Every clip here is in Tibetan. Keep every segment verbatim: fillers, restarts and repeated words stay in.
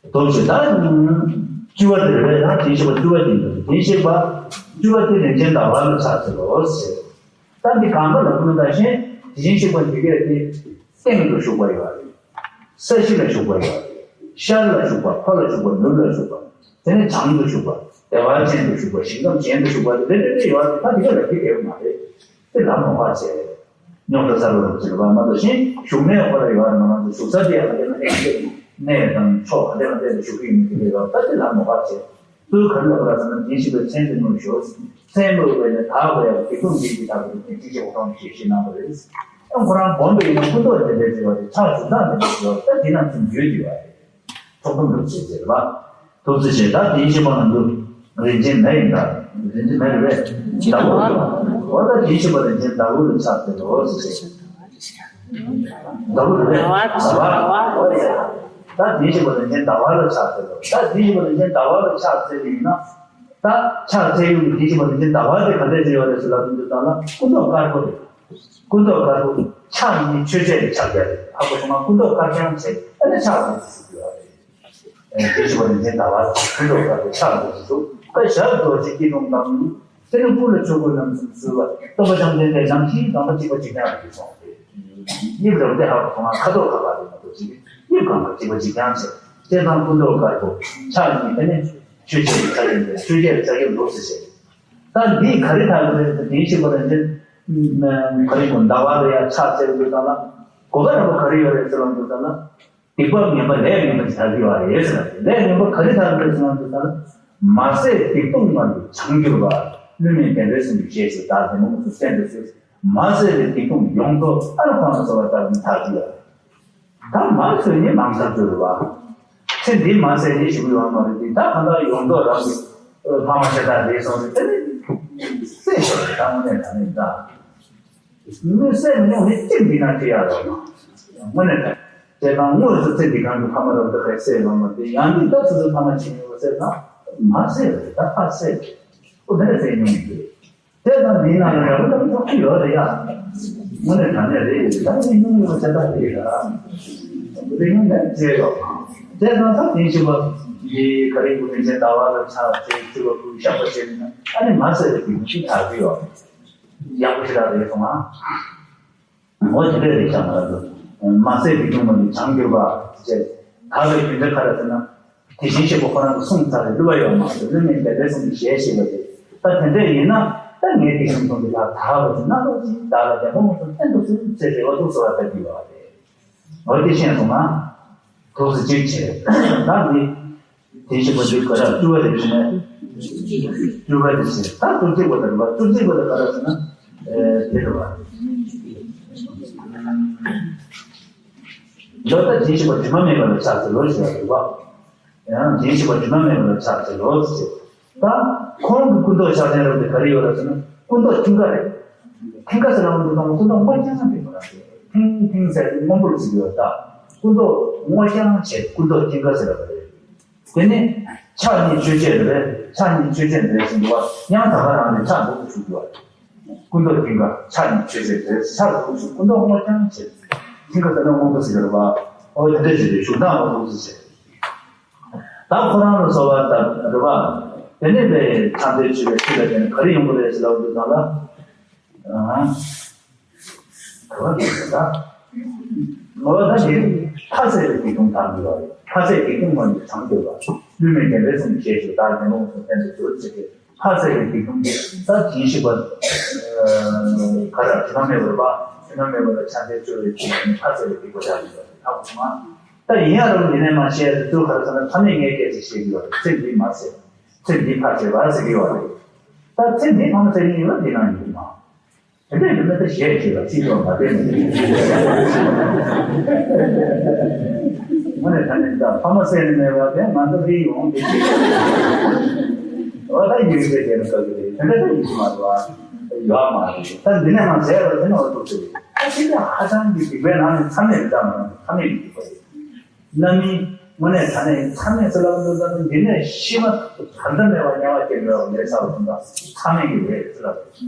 རྡོ་རྗེ་ད་བཅུ་པ་དེ་རེད། ད་དེ་བཞི་པ་བཅུ་པ་དེ་ཡིན། དེ་བཞི་པ་བཅུ་པ་དེ་རིན་ཆེན་ཟླ་བ་ལ་ཕྱག་འཚལ་ལོ་ཟེར། ད་འདི་གང་ག་ལ་ཀུན་ད་ཤེས། དེ་བཞིན་གཤེགས་པ་འདི་གས་དེ་སྟེང་དུ་བཞུགས་པ་ཡོད་རེད། ས་གཞི་ལ་བཞུགས་པ་ཡོད་རེད། ཤར་ལ་བཞུགས་པ། ལྷོ་ལ་བཞུགས་པ། ནུབ་ལ་བཞུགས་པ། དེ་ནས་བྱང་དུ་བཞུགས་པ། བདེ་བ་ཅན་དུ་བཞུགས་པ། ཞིང་ཁམས་གཞན་དུ་བཞུགས་པ། དེ་འདྲ་འདྲ་ཡོད་རེད། ད་འདི་ག་ལ་འདི་འདྲ་ཡོད་མ་རེད། དེ་ལ་མོས་པ་བྱས། རྙོག་དྲ་སེལ་བར་བྱེད་པ་མ་གཏོགས་གཞན་བཞུགས་གནས་ཁོ་ར་ཡོད་རེད་མ་གཏོགས། བཞུགས་ས་དེ་ཡང་ག་དེ་ན་གནས་དང་ཕྱོགས་ག་དེ་ན་ག་དེ་ན་བཞུགས་ཀྱི་ཡོད་མེད་དེ་འདྲ་ཡོད། ད་དེ་ལ་མོས་པ་བྱས། གཙོ་བོ་ག་རེ་ལབ་པ་རེད་ཟེར་ན། དེ་བཞིན་གཤེགས་པའི་མཚན་དེ་ངོ་ཤེས། མཚན་ངོ་ཤེས་ནས་དག་པ་ཡང་སྡིག་ལྟུང་འདི་ཡི་དག་པ་དེ་དེ་ཅི་ཞིག་འོ་ཐོག་ནས་ཞེས་བཤད་གནང་བ་རེད། ཡང་ཁོ་རང་སྒོམ་པ་ཡིན་ན་སྐུ་མདོག་དེ་འདྲའི་བྱེད་པ་རེད། ཕྱག་བྱུང་སྟངས་དེ་འདྲའི་བྱེད་པ་རེད། ད་དེ་རྣམས་ཚུར་འགྱུར་དགོས་པ་རེད། ཚོགས་གཏོར་འདྲ་བྱེད་ཟེར་བ། ཐུགས་རྗེ་ཆེ། ད་དེ་བཞིན་གཤེགས་པ་རྣམས་དུ་རིན་ཆེན་མེ་ཡིན་ད། རིན་ཆེན་མེ་རེད་པས། ཟླ་བོ་རེད་པ། འོ་ད་དེ་བཞིན་གཤེགས་པ་རིན་ཆེན་ཟླ་བོ་ལ་ཕྱག་འཚལ་ལོ་ཟེར། ཟླ་བོ་རེད་པས། ཟླ་བ། ཟླ་བ། འོ་ཡ། ད་དེ་བཞིན་གཤེགས་པ་རིན་ཆེན་ཟླ་བ་ལ་ཕྱག་འཚལ་ལོ། ད་དེ་བཞིན་གཤེགས་པ་རིན་ཆེན་ཟླ་བ་ལ་ཕྱག་འཚལ་བ་ཡིན་ན། ད་ཕྱག་འཚལ་ཡུལ་གྱི་དེ་བཞིན་གཤེགས་པ་རིན་ཆེན་ཟླ་བ་དེ་ག་འདྲ་ཅིག་ཡོད་རེད་ཟེར་ལབ་དུས་ཙམ་ལ་སྐུ་མདོག་དཀར་པོ་རེད། སྐུ་མདོག་དཀར་པོ། ཕྱག་གཉིས་ཆོས་འཆད་ཀྱི་ཕྱག་རྒྱ་རེད། ཨ་ཁུ་ཚང་མ་སྐུ་མདོག་དཀར་རྐྱང་བྱས། ཨ་ནི་ཕྱག་འདྲ་ཅིག་ཞུ་གི་ཡོད་རེད། ཨེ། དེ་བཞིན་གཤེགས་པ་རིན་ཆེན་ཟླ་བ་སྐུ་མདོག་དཀར་པོ་ཕྱག་འདྲ་ཅིག་ཞུ། ཨ། ཞབས་རྡོ་རྗེ་སྐྱིལ་ཀྲུང་བསྣམས། དེ་ནས་སྐུ་ལ་ཆོས་གོས་རྣམ་གསུམ་གསོལ་བ། སྟོན་པ་བཅོམ་ལྡན་འདས་རང་བཞིན་དང་པོ་གཅིག་པ་གཅིག་རྐྱང་རེད་གསུངས་ཏེ། དབྱིབས་རབ་སྟེ་ཧ་གོ་སོང་ང་། ཁ་དོག་ཁ་པར་དེ་མ་གཏོགས་གཅིག་གི་དབྱིབས་གང་ག་གཅིག་པ་གཅིག་རྐྱང་བྱས། བྱས་ཙང་སྐུ་མདོག་དཀར་པོ། ཕྱག་གཉིས། དེ་ནས་ཆོས་འཆད་ཀྱི་ཕྱག་རྒྱ་འདི། ཆོས་འཆད་ཀྱི་ཕྱག་རྒྱ་འདུག་ཟེར་བྱས། ད་འདི་ག་རེ་ཐག་རེད་ཟེར་ན། དེ་བཞིན་གཤེགས་པ་རིན་ཆེན་ག་རེ་གོ་ཟླ་བ་ལ་ཡ་ཕྱག་འཚལ་དུས་ཙམ་ལ། གོ་སྐབས་རིམ་པ་ག་རེ་ཡོད་རེད་ཟེར་ལབ་དུས་ཙམ་ལ། སྡིག་པ་ངན་པ་ལས་ངན་པ་ཞིག་དག་གི་ཡོད་རེད་ཟེར་ལབ། ལས་ངན་པ་ག་རེ་དག་རེད་ཟེར་ལབ་དུས་ཙམ་ལ། མ་ཟད་སྡིག་ལྟུང་མ་ལུས་བྱང་གྱུར་པ། བསླུ་མེད་བདེན་པའི་གསུང་གི་ཞལ་ཞུགས་བདག་བདེན་པ་མངོན་སུམ་གསལ་འདེབས་སུ། མ་ཟད་པའི་སྡིག་ལྟུང་ཡོངས་རྫོགས་ཨ་ལ་ཁོ་ན་གསོལ་བ་བཏབ་ནས་དག་གི་ཡོད་རེད། ད་མ་ཟོས་ནས་མང་ཚར་ཚོད་རེད་བ། ཚེ་འདི་མ་ཟད་ནས་ཞུ་གི་ཡོད་མ་རེད་དེ། ད་གང་ལྟར་ཡོངས་རྫོགས་རང་གི་ཕ་མ་ཤ་སྟག་རེད་སོང་རེད། དེ་ནི་བསད་ཤོར་རེད། ད་དངོས་གནས་དྲང་གནས་ད། མི་བསད་མི་ཉུང་ནི་གཅིག་འདི་ན་ཁྲི་ཡག་རོགས་དངོས་གནས་དྲང་། དེ་དང་དངོས་སུ་ཚེ་འདི་གང་གི་ཕ་མ་རབ་ཏུ་ཁ་བསད་ཡོང་མ་དེ་ཡང་འདི་ད་སོ་སོའི་ཕ་མ་ཆེ་ཉུང་བསད་ན་མ་བསད་རེད། ད་ཕ་བསད་རེད། ཁོ་དེ་ནས་བསད་མྱོང་ཡིན་དེ། དེ་དང་འདི་ན་ལ་རབ་ཏུ་ཐུག་གི་ཡོད་རེད་ཡ། དངོས་གནས་དྲང་གནས་རེད། ད་ནི་ཉུང་ཉུང་བསད་ད་རེད་ཡ། དེ་ཉུང་ནས་བསད་ཡོད། དེ་དང་ད་དེ་བཞིན་པ་འདི་ག་རེ་ཀུན་ནས་ཆེན་ཟླ་བ་ལ་ཕྱག་འཚལ་ཚུལ་བ་ཀུན་བཤགས་པ་བྱས་ན་ཨ་ནི་མ་བསད་རེད། དེ་ཉུང་ཞིག་ཐག་གི་ཡོད། ཡག་པོ་ཞེ་དྲག་རེད་སོང་ང་། འོ་དེ་འདྲས་རེད་ཤག་མ་རེད། མ་ཟད་སྡིག་ལྟུང་མ་ལུས་བྱང་གྱུར་པ་ཟེར། དག་པའི་རྒྱུ་མཚན་ག་རེ་ཟེར་ན། དེ་བཞིན་གཤེགས་པ་ཁོ་རང་གིས་གསུངས་ཚར་རེད། བསླུ་བ་ཡོད་མ་རེད། བསླུ་མེད་བདེན་པའི་གསུང་གི་ཞལ་བཞེས་པ་རེད། ད་དེ་འདྲས་ཡིན་ན་ད་ངས་སྡིག་ལྟུང་གསུམ་གྱི་ལས་དག་པ་ཞིག་གནང་རོགས་གྱིས། བདག་ལ་བདེན་པ་མངོན་སུམ་གསལ་འདེབས་སུ་ཟེར་རེ་བ་འདུག་ཟེར་བ་ལྟ་གི་ཡོད་རེད། འོ་དེ་ཤེས་སོང་ང་། ཐུགས་རྗེ་ཆེ། ད་འདི། དེ་བཞིན་པ་འདི་ག་ར་བཅུ་པ་རེད་ཟེར་ན། བཅུ་པ་རེད་ཟེར། ད་བཅུ་གཅིག་པ་དང་རེད་བ། བཅུ་གཅིག་པ་དང་ག་རེ་ཟེར་ན། ཨེ། དེ་རེད་བ། མདོར་ད་དེ་བཞིན་པ་དྲི་མ་མེད་པ་ལ་ཕྱག་འཚལ་ལོ་ཞེས་པ་རེད་བ། ཡང་དེ་བཞིན་པ་དྲི་མ་མེད་པ་ལ་ཕྱག་འཚལ་ལོ་ཞེས། ད་ཁོང་གི་སྐུ་མདོག་ཕྱག་ཆེན་རབ་འདི་ག་རེ་ཡོད་རེད་ཟེར་ན། སྐུ་མདོག་མཐིང་ག་རེད། མཐིང་ག་ཟེར་ལབ་དུས་ཙམ་སྐུ་མདོག་སྔོ་རྐྱང་ཟེར་གྱི་མ་རེད། མཐིང་མཐིང་ཟེར་སྔོན་པོ་ལ་ཟེར་གྱི་ཡོད། ད་སྐུ་མདོག་སྔོ་རྐྱང་བྱས་སྐུ་མདོག་མཐིང་ག་ཟེར་བ་རེད། དེ་ནས་ཕྱག་གཉིས་ཆོས་འཆད་རེད། ཕྱག་གཉིས་ཆོས་འཆད་རེད་ཟེར་འདུག་བ། ཡང་ད་ག་རང་ནས་ཕྱག་འདུག་ཏུ་ཞུགས་འདུག་བ། སྐུ་མདོག་མཐིང་ག་ཕྱག་གཉིས་ཆོས་འཆད་རེད། ཕྱག་འདུག་ཞུགས། སྐུ་མདོག་སྔོ་རྐྱང་བྱས། མཐིང་ག་ཟེར་ན་སྔོན་པོ་ཟེར་གྱི་རེད་བ། ཨོ་དེ་འདྲ་བྱས་ཏེ་བཞུགས་སྟངས་ལ་ཐུགས་རྗེ་ཆེ། ད་ཁོ་རང་ལ་གསོལ་བ་བཏབ་རེད་བ། དེ་ནས་པའི་ཕྱག་འཚལ་མཆོད་པའི་ཚུལ་ལ་བརྟེན་ནས་ག་རེ་ཡོང་གི་རེད་ཟེར་ལབ་དུས་ཙམ་ལ། ཨང་། ག་བ་རེད་ད། ངོ་བོ་ད་དེ་ཕ་བསད་པའི་སྡིག་ལྟུང་དག་གི་ཡོད་རེད། ཕ་བསད་སྡིག་ལྟུང་མ་ལུས་བྱང་གྱུར་པ། བསླུ་མེད་བདེན་པའི་གསུང་གི་ཞལ་ཞུགས་བདག་བདེན་པ་མངོན་སུམ་གསལ་འདེབས་སུ་ཟེར་ཏེ། ཕ་བསད་པའི་སྡིག་ལྟུང་དེ་ད་དེ་བཞིན་གཤེགས་པ། ག་རེ་དྲི་མ་མེད་པ་རེད་པ། དྲི་མ་མེད་པ་ལ་ཕྱག་འཚལ་མཆོད་པའི་ཚུལ་ལ་ནི་ཕ་བསད་པའི་སྡིག་པ་དག་གི་ཡོད་རེད། ཧ་གོ་སོང་ང་། ད་ཡིན་ཡང་རུང་འདི་ནས་མ་བཤད་ཚུལ་ག་རེ་ཟེར་ན། ཕ་མས་ངའི་སྐད་ཆ་བཤད་ཀྱི་ཡོད་རེད། ཚེ་འདི་མ་ཟད། ཚེ་འདི་ཕར་བྱེད་པ་ཟེར་གྱི་ཡོད་རེད། ད་ཚེ་འདི་ཕ་མ་བསད་ནི་ཡིན་ན་འདི་ན་ཡིན་མ། དེ་འདྲ་ཡིན་ན་ད་གཞས་བྱེད་ལ་ཚིག་ཐོག་མ་བསྟན་ནས། དངོས་གནས་ད་ནི་ད་ཕ་མ་བསད་ནི་མེད་པ་དེ་ང་ཚོ་རིག་ཡོང་དེ་ཅི། འོ་ད་ཡིན་ཟེར་བྱས་ན་དགའ་གི་རེད། དེ་འདྲ་ད་ཡིན་མ་རེད་བ། ཡོད་མ་རེད། ད་འདི་ནས་ང་ཟེར་བ་དེ་ནི་འོ་ཐུག་ཟེར། ད་དེ་འདྲ་ཧ་ཅང་གི་སྡིག་པའི་ནང་ནས་མཚམས་མེད་རེད། ད་མ་མཚམས་མེད་ཀྱི་སྡིག་པ་རེད། རྣམ་སྨིན་དངོས་གནས་དྲང་གནས་མཚམས་མེད་ཟེར་ལབ་འདུག་ད་འདི་ནས་ཤི་མ་ཐག་ཏུ་བར་མཚམས་མེད་པར་དམྱལ་བ་སྐྱེ་འགྲོ་བ་ལས་ཚར་བ་དང་མཚམས་མེད་ཀྱི་རེད་ཟེར་ལབ།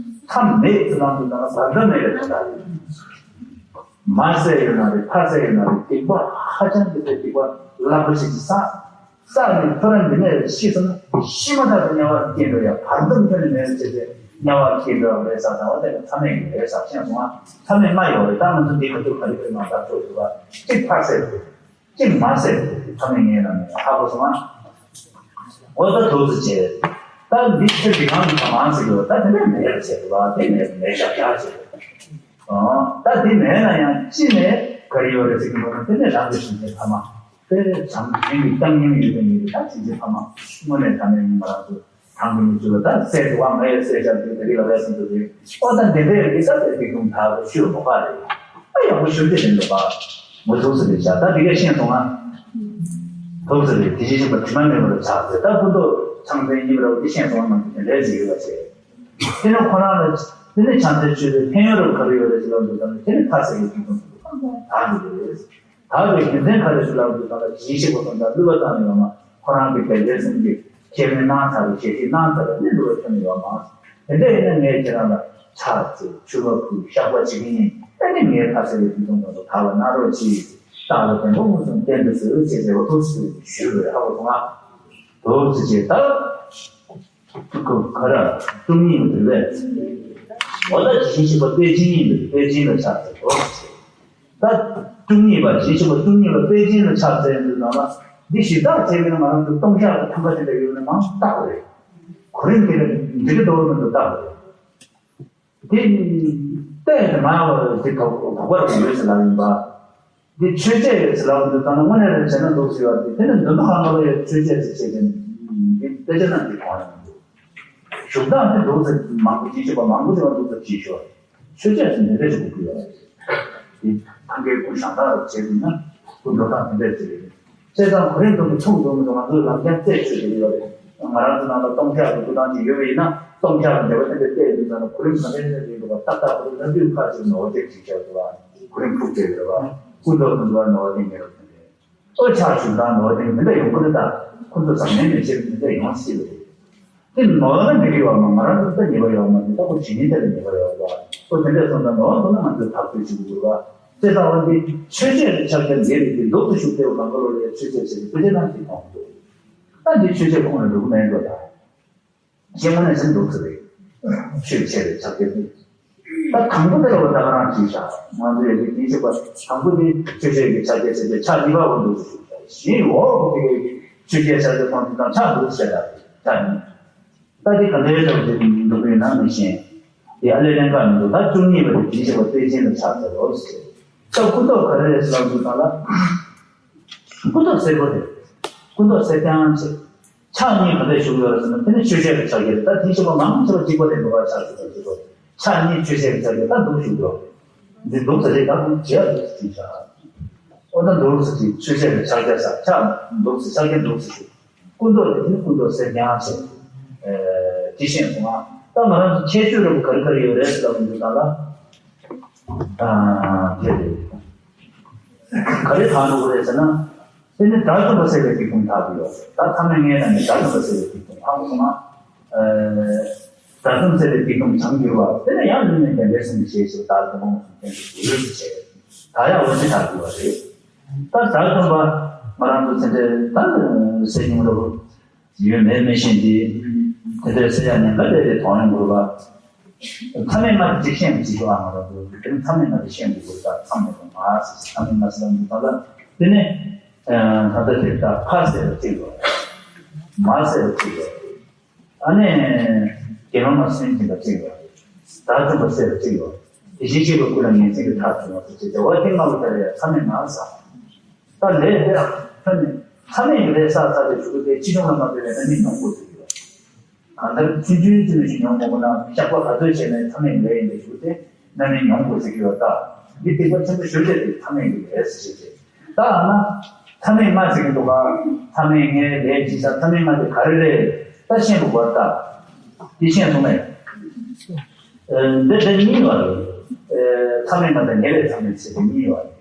མཚམས་མེད་ཟེར་ལབ་འདུག་ད་བར་མཚམས་མེད་པའི་དོན་དག་རེད། མ་བསད་ཡོད་ན་རེད། ཕ་བསད་ཡོད་ན་རེད། སྡིག་པ་ཧ་ཅང་གི་དེ་སྡིག་པ་རླབས་པོ་ཆེ་ཅིག་བསགས། ས་ནི་ཐོ་རངས་འདི་ནས་ཤི་སོང་ན་ཤི་མ་ཐག་ཏུ་དམྱལ་བར་སྐྱེ་འགྲོ་ཡ། བར་དོ་ཁྱོན་ནས་མེད་པ་བྱས་ཏེ་དམྱལ་བར་སྐྱེ་འགྲོ་བ་རེད་ཟེར་བ་དེ་ལ་མཚམས་མེད་ཀྱི་རེད་ཟེར། ཤེས་སོང་ང་། མཚམས་མེད་ལྔ་ཡོད་རེད། ད་ང་ཚོ་འདི་ག་དུས་ག་རེ་ཁྱོད་མང་དྲགས་ཚོད་ཐུབ་པ་གཅིག་ཕར་ཟེར། གཅིག་མར་ཟེར། མཚམས་མེད་ལྔའི་ནང་ནས་ཧ་གོ་སོང་ང་། འོ་ད་དུག་ཙི་བྱས། ད་འདི་ཚེ་འདི་གང་དུ་མང་ཟེར་གྱི་ཡོད། ད་དེ་འདྲ་མེད་ཟེར་གྱི་བ་དེ་མེད་མེད་ཤག་ཤག་ཟེར། ཨོ། ད་དེ་མེད་ན་ཡང་ཅི་ནས་ག་རེ་ཡོད་རེད་ཟེར་གྱི་འདུག་ན། དེ་ནས་རང་གི་སེམས་ཅན་ཕ་མ། དཔེ་བྱམས་སྙིང་གི་བཏང་སྙིང་ཡོད་པའི་མི་རེད། ད་སེམས་ཅན་ཕ་མ་དངོས་གནས་དྲང་གནས་ཡིན་པ་རང་ཚོ་གང་གི་མི་ཚུལ་ལ་ད་སྲས་དུ་བ་ང་ཡི་སྲས་ཤར་དུས་དེ་རིགས་ལ་བས་སེམས་ཚོ་དེ་ཨོ་ད་འདི་འདྲའི་རིགས་ད་དེ་སྡིག་ལྟུང་དག་གི་ཤུལ་མོ་ཁ་རེད། ད་ཡག་པོ་ཞུ་རྒྱུ་དེ་འདུག་པ། མོ་དུག་ཙི་རེད་བྱ། ད་འདི་གས་ཤེས་སོང་ང་། དུག་ཙི་རེད། དེ་བཞིན་གཤེགས་པ་དྲི་མ་མེད་པ་ལ་ཕྱག་འཚལ། ད་སྐུ་མདོག་ཚང་ཚིང་ཡིན་པ་རེད། འདི་ཤེས་སོང་ང་། ང་ཚོ་དེ་འདྲའི་ཟིག་ཡོད་པ་བྱས། དེ་ནི་ཁོ་རང་ལ་དེ་ནི་བྱམས་བརྩེ་ཆོས་པའི་ཕན་ཡོན་རབ་ག་རེ་ཡོད་རེད་ཟེར་ལབ་འདུག་ད་ནི་དེ་ནི་ཐ་ས་ཡི་སྡིག་ལྟུང་དག་འདི་རེད། དག་པའི་རྒྱུ་མཚན་ག་རེ་ཞིག་ལབ་འདུག་ད་ལ་ཇི་ཞིག་པ་དང་ད་བསླུ་བ་བཏང་ཡོད་མ། ཁོ་རང་གི་དེ་འདྲའི་སེམས་ཀྱི་ཁས་ལེན་གནང་ཚར་བའི་ཞལ་བཞེས་གནང་ཚར་བའི་ནི་བསླུ་བ་ཐོན་ཡོད་མ། དེ་འདྲ་ཡིན་ན་ངས་ཁྱེད་རང་ལ་ཕྱག་འཚལ་མཆོད་པ་ཕུལ་བཤགས་པ་བྱེད་ཀྱི་ཡིན། ཨ་ནི་ངས་ཐ་ས་ཡི་སྡིག་ལྟུང་དག་འདི་དག་པར་གནང་རོགས་གྱིས། བདག་ལ་བདེན་པ་མངོན་སུམ་བསྟན་དུ་གསོལ་ཞེས་ཟེར་བ་ཐུགས་སུ་ཞུས་པས་ཧ་གོ་སོང་ང་། ཐུགས་སུ་ཆེ་ད། ཁོ་ག་ར་བཅུ་གཉིས་པ་དེ་ལས། འོ་ད་ཇི་བཞིན་གཤེགས་པ་དཔལ་ཆེན་ཡིན་པས་དཔལ་ཆེན་ལ་ཕྱག་འཚལ་ལོ། ད་བཅུ་གཉིས་པ་ཇི་བཞིན་གཤེགས་པ་བཅུ་གཉིས་པ་དཔལ་ཆེན་ལ་ཕྱག་འཚལ་འདི་ནང་ལ་འདི་ཞིབ་ཚགས་བྱས་པས་ན་ང་རང་ཚོ་ལྟུང་བཤགས་ཀྱི་ཐང་ག་དེ་འདྲ་ཡོད་ན་མང་བཏགས་པ་རེད། གོ་རིམ་དེ་ལ་འགྲིག་གི་འདུག་མི་འདུག་བཏགས་པ་རེད། དེ་ལྟས་དེ་མ་དེ་དོགས་དོགས་པ་རེ་ཡོད་ཟེར་ལབ་ཡིན་པ། འདི་ཆོས་འཆད་ཡོད་ཟེར་ལབ་འདུག་ད་ནི་དངོས་གནས་རེད་བྱས་ན་འདུག་ཟེར་བ་དེ་དེ་ནི་འདི་མ་གང་ག་ལ་ཡོད་ཆོས་འཆད་ཟེར་བྱས་ཏེ་འདི་དཔེ་ཆ་ནང་འདི་གང་ཡང་མི་འདུག་བཞུགས་སྟངས་དེ་འདུག་ཟེར་མང་པོ་ཅིག་བྱེད་པ་མང་པོ་ཅིག་བ་འདུག་ཟེར་ཅིག་ཤོར། ཆོས་འཆད་ཟེར་འདི་འདྲ་ཞིག་དགོས་ཀྱི་ཡོད་རེད། འདི་ཐང་གའི་སྐུ་བཞེངས་སྟངས་རེ་བྱས་འདུག་ན་སྐུ་འགྲོ་སྟངས་དེ་འདྲ་ཅིག་རེད། བྱས་ཙང་གོ་རིམ་དུ་མི་ཐུང་དུ་མི་ཐུང་ང་ཚོས་ལམ་སང་རྩད་ཆོད་ཀྱི་ཡོད་རེད། ང་རང་ཚོ་ནང་ལ་ལྟུང་བཤགས་ཀྱི་སྐུ་ཐང་ཅིག་ཡོད་པ་ཡིན་ན་ལྟུང་བཤགས་ཀྱི་འབྲེལ་བ་དེ་འདྲ་བལྟས་ཡོད་ཙང་གོ་རིམ་ག་འདྲ་འདྲ་ཡིན་འདུག་པ་ཏག་ཏག་གོ་རིམ་ལམ་དུས་ཁ་ཅིག་ནོར་བ་ཅིག་བྱས་འདུག་པ། གོ་རིམ་འཁྲུག་བསྡད་ཡོད་པ། སྐུ་མདོག་ཐུང་དུ་བ་ནོར་བ་དེ་ཉེ་རབས་དེ་འདྲ། ཨོ་ཆགས་ཞུ་དང་ནོར་བ་དེ་འདི་འདྲ་ཡོང་གི་རེད་ད། ཁོ་ཚོ་བཟང་ངན་མི་ཤེས་པ་འདི་འདྲ་ཡོང་སྲིད་པ་རེད། དེ་ནོར་ན་འགྲིག་གི་ཡོད་མ། ང་རང་ཚོ་ད་ཉེས་པ་ཡོད་མ་འདི་ད་ཁོ་ཇི་ནས་དེ་ལ་ཉེས་པ་ཡོད་པ། ཁོ་དེ་འདྲ་སོང་ན་ནོར་སོང་ན་ང་ཚོས་ཐག་གཅོད་བྱེད་དགོས་རེད་བ། དེ་ལྟ་བུ་འདི་ཆོས་འཆད་ཀྱི་ཕྱག་རྒྱ་འདི་རེད། འདི་འདུག་ཏུ་བཞུགས་ཏེ་གང་ག་ལོ་ལ་ཆོས་འཆད་བྱེད་ཀྱི་དཔེ་ཆ་ནང་གཅིག་མཐོང་གི་འདུག་ད་འདི་ཆོས་འཆད་ཁོང་ལ་འགྲོ་གི་མེད་འགྲོ་ད། ཞེས་དངོས་གནས་སེམས་སྡུག་ཚུལ་རེད། ཆོས་འཆད་པའི་ཕྱག་རྒྱ་འདི། ད་དང་པོ་དེ་ལ་བ་ད་ག་རང་བྲིས་བཞག་ང་ཚོ་ཡ་གི་དེ་བྱེད་པ་དང་པོ་དེ་ཆོས་འཆད་ཀྱི་ཕྱག་རྒྱ་བྱས་ཏེ་ཕྱག་གཉིས་པ་བ་འདུག་ཏུ་བཞུགས་བཞག་གཞན་འོག་གི་དེ་གའི་ཆོས་འཆད་ཕྱག་རྒྱ་མཐོང་དུས་དང་ཕྱག་འདུག་བྱས་བཞག་ཕྱག་གཉིས། ད་དེ་ག་འདྲའི་ཐོག་དེ་འདུག་པའི་ནང་ནས་ཤེས། དེ་ཨ་ལས་ལན་ཁག་མི་འདུག་ད་བཅུ་གཉིས་པ་དེ་དེ་བྱེད་པ་དཔེ་ཅན་དུ་ཆགས་ཚར་རོ་ཟེར། ད་སྐུ་མདོག་ག་རེ་རེད་ཟེར་ལབ་དུས་ད་ལ། སྐུ་མདོག་སེར་པོ་རེད། སྐུ་མདོག་སེར་རྐྱང་བྱས། ཕྱག་གཉིས་ག་འདྲ་བཞུགས་ཡོད་ཟེར་ན་དེ་ནི་ཆོས་འཆད་ཀྱི་ཕྱག་རྒྱ་རེད། ད་དེ་བྱེད་པ་མང་ཆེ་བ་གཅིག་པ་རེད་འདུག་ག་ཕྱག་བཞུགས་པ་གཅིག་པ་རེད། ཕྱག་གཉིས་ཆོས་འཆད་ཀྱི་ཕྱག་རྒྱ་ད་འདུག་བཞུགས་འདུག་འདི་འདུག་ཟེར་རེད། ད་འདུག་བྱས་ཡ་འདུག་ཟེར་ཅིག་བྱ། ཨོ་ད་འདུག་ཟེར་ཅིག་ཆོས་འཆད་ཀྱི་ཕྱག་རྒྱ་ཟེར་ཕྱག་འདུག་ཟེར་ཕྱག་རྒྱ་འདུག་ཟེར་ཞུ། སྐུ་མདོག་དེ་ནི་སྐུ་མདོག་སེར་རྐྱང་བྱས། ཨེ་དེ་བཞིན་སོང་ང་། ད་ང་རང་ཚོ་ཁྱད་ཆོས་རེ་བ་ག་རེ་ག་རེ་ཡོད་རེད་ཟེར་ལབ་འདུག་ད་ལ། ཨ་དེ་རེད། ག་རེ་གང་འགྲོ་གི་རེད་ཟེར་ན། དེ་ནི་དགྲ་བཅོམ་པ་བསད་པའི་སྡིག་ལྟུང་དག་གི་ཡོད། ད་མཚམས་མེད་ལྔའི་ནང་ནས་དགྲ་བཅོམ་པ་བསད་པའི་སྡིག་ལྟུང་ཧ་གོ་སོང་ང་། ཨེ་དགྲ་བཅོམ་བསད་པའི་སྡིག་ལྟུང་བྱང་གྱུར་པ་དེ་ནི་ཡང་ལུས་ནས་བདེན་པའི་སེམས་ཀྱི་ཞེས་ཞེས་བདག་གི་མོ་སུ་བསྟན་པའི་ཡུལ་དུ་བྱས། ད་ཡང་འོ་ཅི་དག་གི་ཡོད་རེད། ད་དགྲ་བཅོམ་པ་ང་རང་ཚོ་ཚེ་འདིར་ད་ཟེར་མྱོང་རེད། ཡོད་མེད་མི་ཤེས་ཏེ། དེ་འདྲའི་ཟེར་ཡ་ཉེན་ཁ་དེ་དེ་མཐོང་ཡོང་དགོས་པ། མཚམས་མེད་ལྔ་དེ་ཤེས་མི་བྱེད་ཀྱི་བ་ང་རང་ཚོ་དེ་མཚམས་མེད་ལྔ་དེ་ཤེས་དགོས་དགོས་ད་མཚམས་མེད་ལྔ་ཟེར་མཚམས་མེད་ལྔ་ཟེར་ལ་འདི་ད་ལ་དེ་ནས་ད་ལྟ་དེ་ད་ཕ་ཟེར་བ་གཅིག་ཡོད། མ་ཟེར་བ་གཅིག་ཡོད། ཨ་ནི་དགེ་སློང་མ་སུན་འབྱིན་པ་གཅིག་ཡོད། དགྲ་བཅོམ་པ་བསད་པ་གཅིག་ཡོད། དེ་བཞིན་གཤེགས་པའི་སྐུ་ལ་ངན་སེམས་ཀྱི་མཐར་བྱུང་བ་ཟེར་བྱས་ཏེ་བ་དེ་ལྔ་བོ་ད་ལ་ཡ་མཚམས་མེད་ལྔ་ཟེར། ད་ལས་དེ་ལ་ཐོན་ནས་མཚམས་མེད་ཀྱི་ལས་བསགས་བསགས་ཏེ་བཞུགས་པའི་ཕྱིས་འབྱུང་ལ་མ་ལྟོས་པའི་རྣམ་སྨིན་མྱོང་དགོས་ཟེར་གྱི་ཡོད། གང་ལྟར་ཆུང་ཆུང་ཙམ་ཞིག་མྱོང་མ་དགོས་ན་བཤགས་པ་ག་ཚོད་བྱས་ནས་མཚམས་མེད་ཀྱི་ལས་ཡིན་པའི་ཞུ་སྟེ་རྣམ་སྨིན་མྱོང་དགོས་ཟེར་གྱི་ཡོད། ད་འདི་སྡིག་པ་ཆེན་པོ་ཞེ་པོ་ཅིག་རེད། མཚམས་མེད་ཀྱི་ལས་ཟེར་བྱས་ཏེ། ད་ཨ་ན་མཚམས་མེད་ལྔ་ཟེར་གྱི་འདུག་ག་མཚམས་མེད་ལྔའི་ལས་བྱེད་ས་མཚམས་མེད་ལྔ་དེ་ག་རེ་རེད། ད་ཤེས་དགོས་པ་ད། འདི་ཤེས་སོང་ངས། འདི་འདི་གཉིས་ཡོད་རེད། མཚམས་མེད་ལྔ་དང་ཉེ་བའི་མཚམས་མེད་ཟེར་དེ་གཉིས་ཡོད་རེད།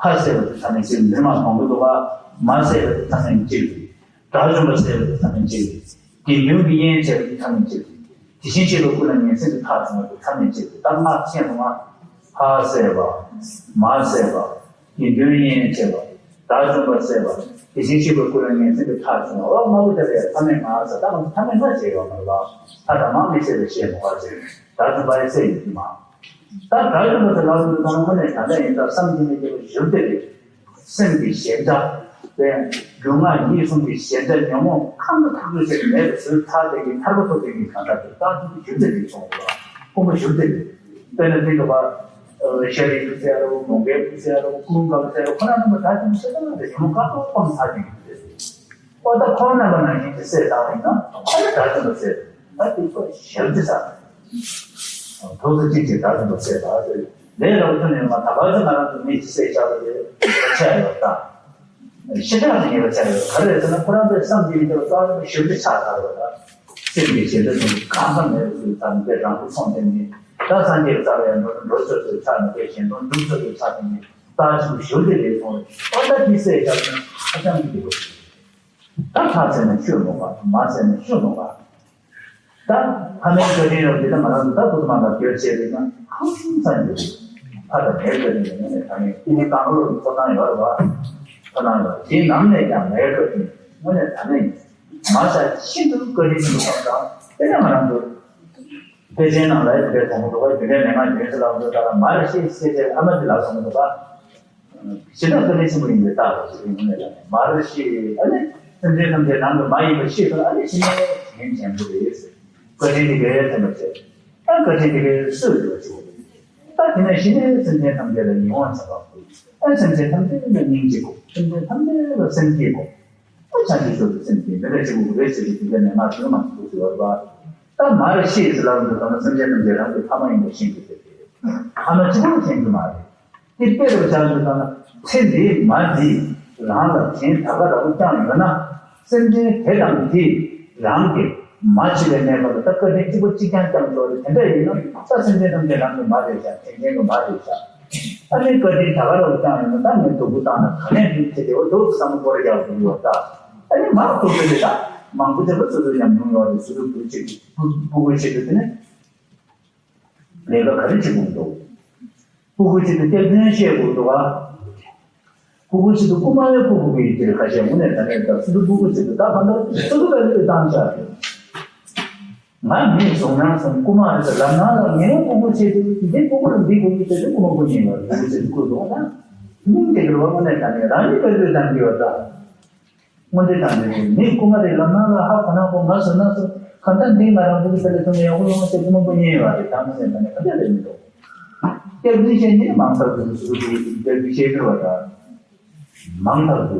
ཕ་བསད་པ་དེ་མཚམས་མེད་གཅིག་རེད། མི་མ་གོང་གི་འདུག་ག་མ་བསད་པ་དེ་མཚམས་མེད་གཅིག་རེད། དགྲ་བཅོམ་པ་བསད་པ་དེ་མཚམས་མེད་གཅིག་རེད། དགེ་འདུན་གྱི་དབྱེན་བྱས་པ་དེ་མཚམས་མེད་གཅིག་རེད། དེ་བཞིན་གཤེགས་པའི་སྐུ་ལ་ངན་སེམས་ཀྱི་མཐར་བྱུང་བ་དེ་མཚམས་མེད་གཅིག་རེད། ད་ལྔ་ཤེས་སོང་ང་། ཕ་བསད་པ། མ་བསད་པ། དགེ་འདུན་དབྱེན་བྱས་པ། དགྲ་བཅོམ་པ་བསད་པ། དེ་བཞིན་གཤེགས་པའི་སྐུ་ལ་ངས་ཚིག་འདི་ཐག་བཅད་ན། འོ་དམར་པོ་དེ་ལ་ཡང་ཐ་མལ་ལྔ་ཟེར། ད་ང་ཚོ་ཐ་མལ་ལྔ་བྱས་ཡོད་མ་རེད་པ། ལྷ་དང་དམག་མི་བྱས་པའི་ཞེས་མོ་བ་ཟེར། དགྲ་བཅོམ་པ་ཡི་སྲས་ཡིན་གྱི་མ། ད་དགྲ་བཅོམ་པ་ཟེར་ལབ་དུས་ཙམ་ལ་དངོས་གནས་དྲང་གནས་ཡིན་ད་བསམ་གྱིས་མི་ཁྱབ་པའི་གཞོན་དེ་རེད། སེམས་ཀྱི་ཞེན་ཆགས་དེ། རྒྱུ་ལྔ་ཡིད་གསུམ་གྱི་ཞེན་ཆགས་ཉོན་མོངས་ཁམས་ཐག་ཆོད་བྱས་ནས་མེད་པའི་ཚུལ་ཐར་བསྡད་ཀྱི་ཐར་པ་ཐོབ་བསྡད་ཀྱི་གང་ཟག་དེ་རྟག་ཏུ་གཞོན་དེ་རེད་གསུངས་པ། དཀོན་པོ་གཞོན་དེ་རེད། དཔེར་ན་འདི་འདུག་པ། ཤཱ་རིའི་བུ་ཟེར་རོ། མོའུ་འགལ་བུ་ཟེར་རོ། ཀུན་དགའ་བོ་ཟེར་རོ། ཁོ་རང་རྣམ་པ་དགྲ་བཅོམ་པ་ཟེར་ཙམ་ལ་ཉོན་མོངས་དཀར་པོ་ཕམ་ཚར་ནས་ཡོད་རེད། ཨོ་ད་ཁོང་རྣམ་པ་ནང་བཞིན་གྱི་སྲས་བཏང་བ་ཡིན་ན་ཁོ་ལ་དགྲ་བཅོམ་པ་ཟེར། ད་དེ་ཚོ་ཞབས་ཀྱི་ས། ཐོག་ཚོ་གཅིག་གིས་དགྲ་བཅོམ་པ་ཟེར་བ་ཟེར། ལས་རབ་ཐོན་ནས་མ་ད་བར་དུ་ང་རང་ཚོ་མི་གཅིག་སྲས་བཞག་པ་དེ་ཆ་ཡོད་ད། ཞེ་དྲག་ཏུ་ཉེས་པ་ཆགས་ཡོད། ག་རེ་ཟེར་ན་ཁོ་རང་ཚོའི་བསམ་གྱིས་མི་ཁྱབ་པ་རྩ་བ་ཞབས་ཀྱི་ཆགས་ཚར་བ་ད། སེམས་ཀྱི་ཞེ་འདོད་དང་གང་ཟག་མེད་པའི་ཚུལ་ཙམ་དེ་རང་བུ་ཚོང་དེ་ནི་ད་སངས་རྒྱས་རྩ་བའི་འགྲོ་འགྲོ་ཆོས་ཚོའི་ཆགས་ནས་དེ་གཞན་དོན་སྒྲུབ་ཆོས་ཚོའི་ཆགས་དེ་ནི་རྩ་ཆེན་པོ་ཞབས་ཀྱི་ལས་སོང་བས། ཨོ་ད་འདི་སྲས་བཞག་ན་ཧ་ཅང་གི་འདུག་ད་ཕ་ཟེར་ན་ཆོས་མོ་བ། མ་ཟེར་ན་ཆོས་མོ་བ། ད་ཕ་མའི་བཀའ་དྲིན་རབ་འདི་ད་ང་རང་ཚོ་ད་ཁོ་ཚོ་མ་ལ་སྐྱོར་བྱས་རེད་ན་ཧང་སང་ཡོད་རེད། ཕ་དང་མའི་བཀའ་དྲིན་ནི་དངོས་གནས་དྲང་གནས་སྐུ་གང་རུང་ཐོབ་ཐང་ཡོད་རེད་བ། ཐོབ་ཐང་ཡོད་རེད། དེའི་ནང་ནས་ཀྱང་མའི་བཀའ་དྲིན་དངོས་གནས་དྲང་གནས་ཡིན། མ་ཤ་ཤིན་ཏུ་བཀའ་དྲིན་ཆེན་པོ་བསམ་ཙང་དེ་ནས་ང་རང་ཚོ་ཕལ་ཆེར་ནང་ལ་ཡི་དེ་གོང་དུ་བ་རྒྱུད་ལས་མན་ངག་རྒྱུན་ཚེ་ལ་འདོད་ལྟར་མར་ཤེས་ཤེས་བྱས་ཨ་མ་དེ་ལ་སོང་འདུག་ག་ཞེ་དྲག་དཀའ་ལས་ཆེན་པོ་ཡིན་པའི་རྟགས་རེད་ཟེར་གྱི་ཡོད་ནས་མར་ཤེས་ཨ་ནི་སེམས་ཅན་ཐམས་ཅད་རང་གི་མ་ཡིན་པ་ཤེས་ཚར། ཨ་ནི་ཞི་གནས་ཞིག་ཡིན་ཆེན་པོ་རེད་ཟེར། བཀའ་དྲིན་དེ་གའི་ཚེ་མ་བྱས། ད་བཀའ་དྲིན་དེ་གའི་སུས་ཡོད་ཅིག་ད་དེ་ནས་ཞི་གནས་སེམས་ཅན་ཐམས་ཅད་ལ་ཡིད་དབང་འཆང་བ་དགོས། ཨ་སེམས་ཅན་ཐམས་ཅད་ལ་སྙིང་རྗེ་དགོས། སེམས་ཅན་ཐམས་ཅད་ལ་སེམས་བསྐྱེད་དགོས། ཨ་བྱང་ཆུབ་མཆོག་ཏུ་སེམས་བསྐྱེད་འདི་འདྲ་ཅིག་དགོས་རེད་ཟེར་གྱི་དེ་འདྲ་ནས་མ་བྱུང་མ་ཐུག་ཟེར་བ། ད་མར་ཤེས་ཟེར་ལབ་འདུག་ད་ན་སེམས་ཅན་ཐམས་ཅད་རང་གི་ཕ་མ་ཡིན་པ་ཤེས་དགོས་ཟེར་གྱི་རེད། ཨ་མ་གཅིག་པོ་ཤེས་རྒྱུ་མ་རེད། དེ་དཔེ་རུ་བཞག་འདུག་ད་ན་ཚེ་འདིའི་མ་འདི་རང་ལ་དྲིན་ད་ག་རང་བསྐྱངས་ཡོད་ན། སེམས་ཅན་དེ་དང་དེས་རང་གི་མ་བྱས་པའི་གནས་སྐབས་ལ་ད་བཀའ་དྲིན་གཅིག་པ་གཅིག་རྐྱང་བསྐྱངས་ཆོག་རེད། དེ་འདྲ་ཡིན་ན་ད་སེམས་ཅན་ཐམས་ཅད་རང་གི་མ་རེད་ཤག་དྲིན་ཅན་གྱི་མ་རེད་ཤག་ཨ་ནི་བཀའ་དྲིན་ད་ག་རང་བསྐྱངས་ཡོད་ན་ད་ངས་སྡུག་པོ་བཏང་ན་ག་ནས་འགྲིག་ཆེ་དེ་འོ་འདུག་བསམ་བློ་སྐོར་རྒྱག་དགོས་ཡོད་ད། ཨ་ནི་མ་གཏོགས་པའི་ད་མང་པོ་ཅིག་ལ་སོ་སོའི་ཉམས་མྱོང་ཡོད་རེད། སོ་སོའི་བུ་གཅིག་བུ་བུ་གཅིག་ཏུ་དེ་ནས། ལས་ཀ་ག་རེ་བྱེད་དགོས་འདུག་སྤུ་གུ་ཆེད་དུ་སྐྱག་རྫུན་བཤད་དགོས་འདུག་ག་སྤུ་གུ་ཆེད་དུ་རྐུ་མ་ཡང་སྤུ་གུ་གི་དེར་ཁ་ཤས་དངོས་གནས་ད་ནས་ད་སུ་དུ་སྤུ་གུ་ཆེད་དུ་ད་གང་ལྟར་སུ་དུ་ད་ལུས་བཏང་བཞག་རེད། ང་མིས་བཟུང་ན་བཟུང་རྐུ་མ་རེད་ཟེར་ལབ་ན་ལ་ངའི་སྤུ་གུ་ཆེད་དུ་འདི་སྤུ་གུ་ལ་འདི་དགོས་ཀྱི་ཆེད་དུ་རྐུ་མ་རྐུ་ཉེན་ཡོད་རེད། སྤུ་གུ་ཆེད་དུ་རྐུ་འདུག་ན་སྙིང་དེ་གི་རུ་བ་དངོས་གནས་ད་ནས་རང་ཉིད་ལ་ལུས་བཏང་གི་ཡོད་ད། དངོས་འབྲེལ་དང་འབྲེལ་ཏེ་མི་རྐུ་མ་རེད་ལབ་ན་ལ་ཧ་གོ་ན་གོ་ང་བཟོས་ན་བཟོས་གང་ལྟར་འདི་ང་རང་སྤུ་གུ་ཚ་ལ་ཐོན་ནས་ཡག་པོ་ཡོང་བ་ཞེས་རྐུ་མ་རྐུ་ཉེན་ཡོད་རེད། ད་དངོས་གནས་ད་ནས་ག་འདྲ་རེད་མི་འདུག་སྐྱག་རྫུན་བཤད་ཉེན་མང་ཐག་ཏུ་སུ་སུ་སྐྱག་རྫུན་བཤད་ཀྱི་རེད་བ། ད་མང་ཐག་ཏུ་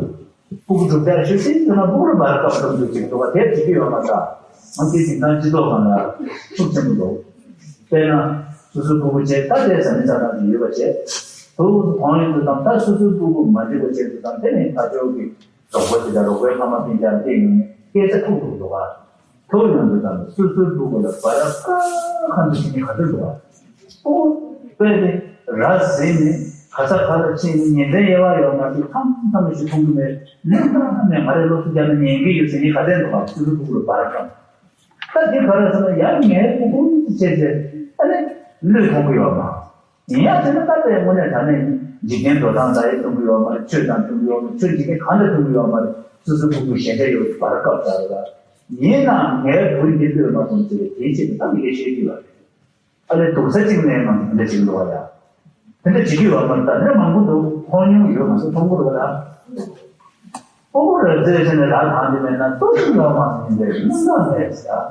སྤུ་གུ་སྒྲུབ་བྱ་ཞུ་སྲིད་ཟེར་ན་སྤུ་གུ་ལ་འབར་སྐབས་སུ་འདུག་ཅིག་འདུག་བ་དེབ་བྱེད་ཀྱི་ཡོད་མ་ད། ང་ཚོའི་དེང་སང་སྤྱི་ཚོགས་སྒང་ལ་ཤུགས་ཆེན་པོ་འདུག་དཔེར་ན་སུ་སུ་སྤུ་གུ་བྱས་ད་དེ་ཟ་མི་ཟ་སྟངས་ཀྱི་ཡོད་པ་བྱས། དུ་གོང་ཡོང་དུ་དང་ད་སུ་སུ་སྤུ་གུ་མ་འགྲིག་པ་བྱས་དུ་དང་དེ་ནས་ཕ་ཇོ་གི་རོགས་པ་དེ་དང་རོགས་པའི་ཕ་མ་སྤུན་ཀྱག་དེ་ཡོང་ནས་སྐད་ཆ་ཐུག་ཐུག་འདུག་ག་ཐུག་ཡོང་དུས་ཙམ་སོ་སོའི་ཕྲུ་གུ་ལ་བར་ཁ་ཁ་འདུག་བྱེད་ནི་ག་ཚོད་འདུག་ག་ཨོ་དཔེ་དེ་ར་ཟིན་ནས་ག་ས་ག་ལ་ཕྱིན་ནས་ཉིན་མཚན་དབྱེ་བ་ཡོད་མ་ཞིག་ཐམ་ཐམ་ཞིག་མཐོང་གི་མེད། ནམ་ནས་ང་རེ་སློབ་གསོ་རྒྱག་ན་ཉན་གི་ཡོད་ཟེར་ནི་ག་ཚོད་འདུག་ག་སོ་སོའི་ཕྲུ་གུ་ལ་བར་ཁ་ད་དེ་ག་རེ་ཟེར་ན་ཡང་ངའི་ཕྲུ་གུ་བྱས་ཚེ་ཨ་ནི་བློས་ཐོངས་གི་ཡོད་མ། ཡིན་ཡང་དེ་ནི་ད་ལྟའི་དངོས་གནས་དྲང་གནས་ནི་འཇིག་རྟེན་འགྲོ་སྟངས་ད་ཡིན་མཐོང་གི་ཡོད་མ་རེད། ཆོས་དང་མཐོང་གི་ཡོད་མ་རེད། ཆོས་འཇིག་རྟེན་གང་དུ་མཐོང་གི་ཡོད་མ་རེད། སོ་སོའི་ཕྲུ་གུ་ཞན་ཆ་ཡོད་པར་སྐབས་ད་རེད། ཡིན་ནའང་ངའི་བུ་འདི་བློས་མ་ཐོངས་ཟེར་བའི་དེའི་ཆེད་དུ་ད་མི་སྐད་བཤད་ཀྱི་ཡོད་རེད། ཨ་ལས་སྡུག་ས་གཅིག་ནས་ང་ཚོ་དེ་འདྲ་བྱེད་ཀྱི་ཡོད་རེད། དེ་འདྲ་བྱེད་ཀྱི་ཡོད་མ་རེད། ད་ནི་མང་པོ་འདུག་མཐོང་མྱོང་ཡོད། ང་ཚོ་མཐོང་གི་རེད་ད། ཨོ་ར་ཙེ་ཟེར་ནས་ར་གང་དེ་མེད་ན་ལྟོ་ཆུང་ཡོད་མ་ཟིན་པའི་མུན་ནག་མེད་ཟེར།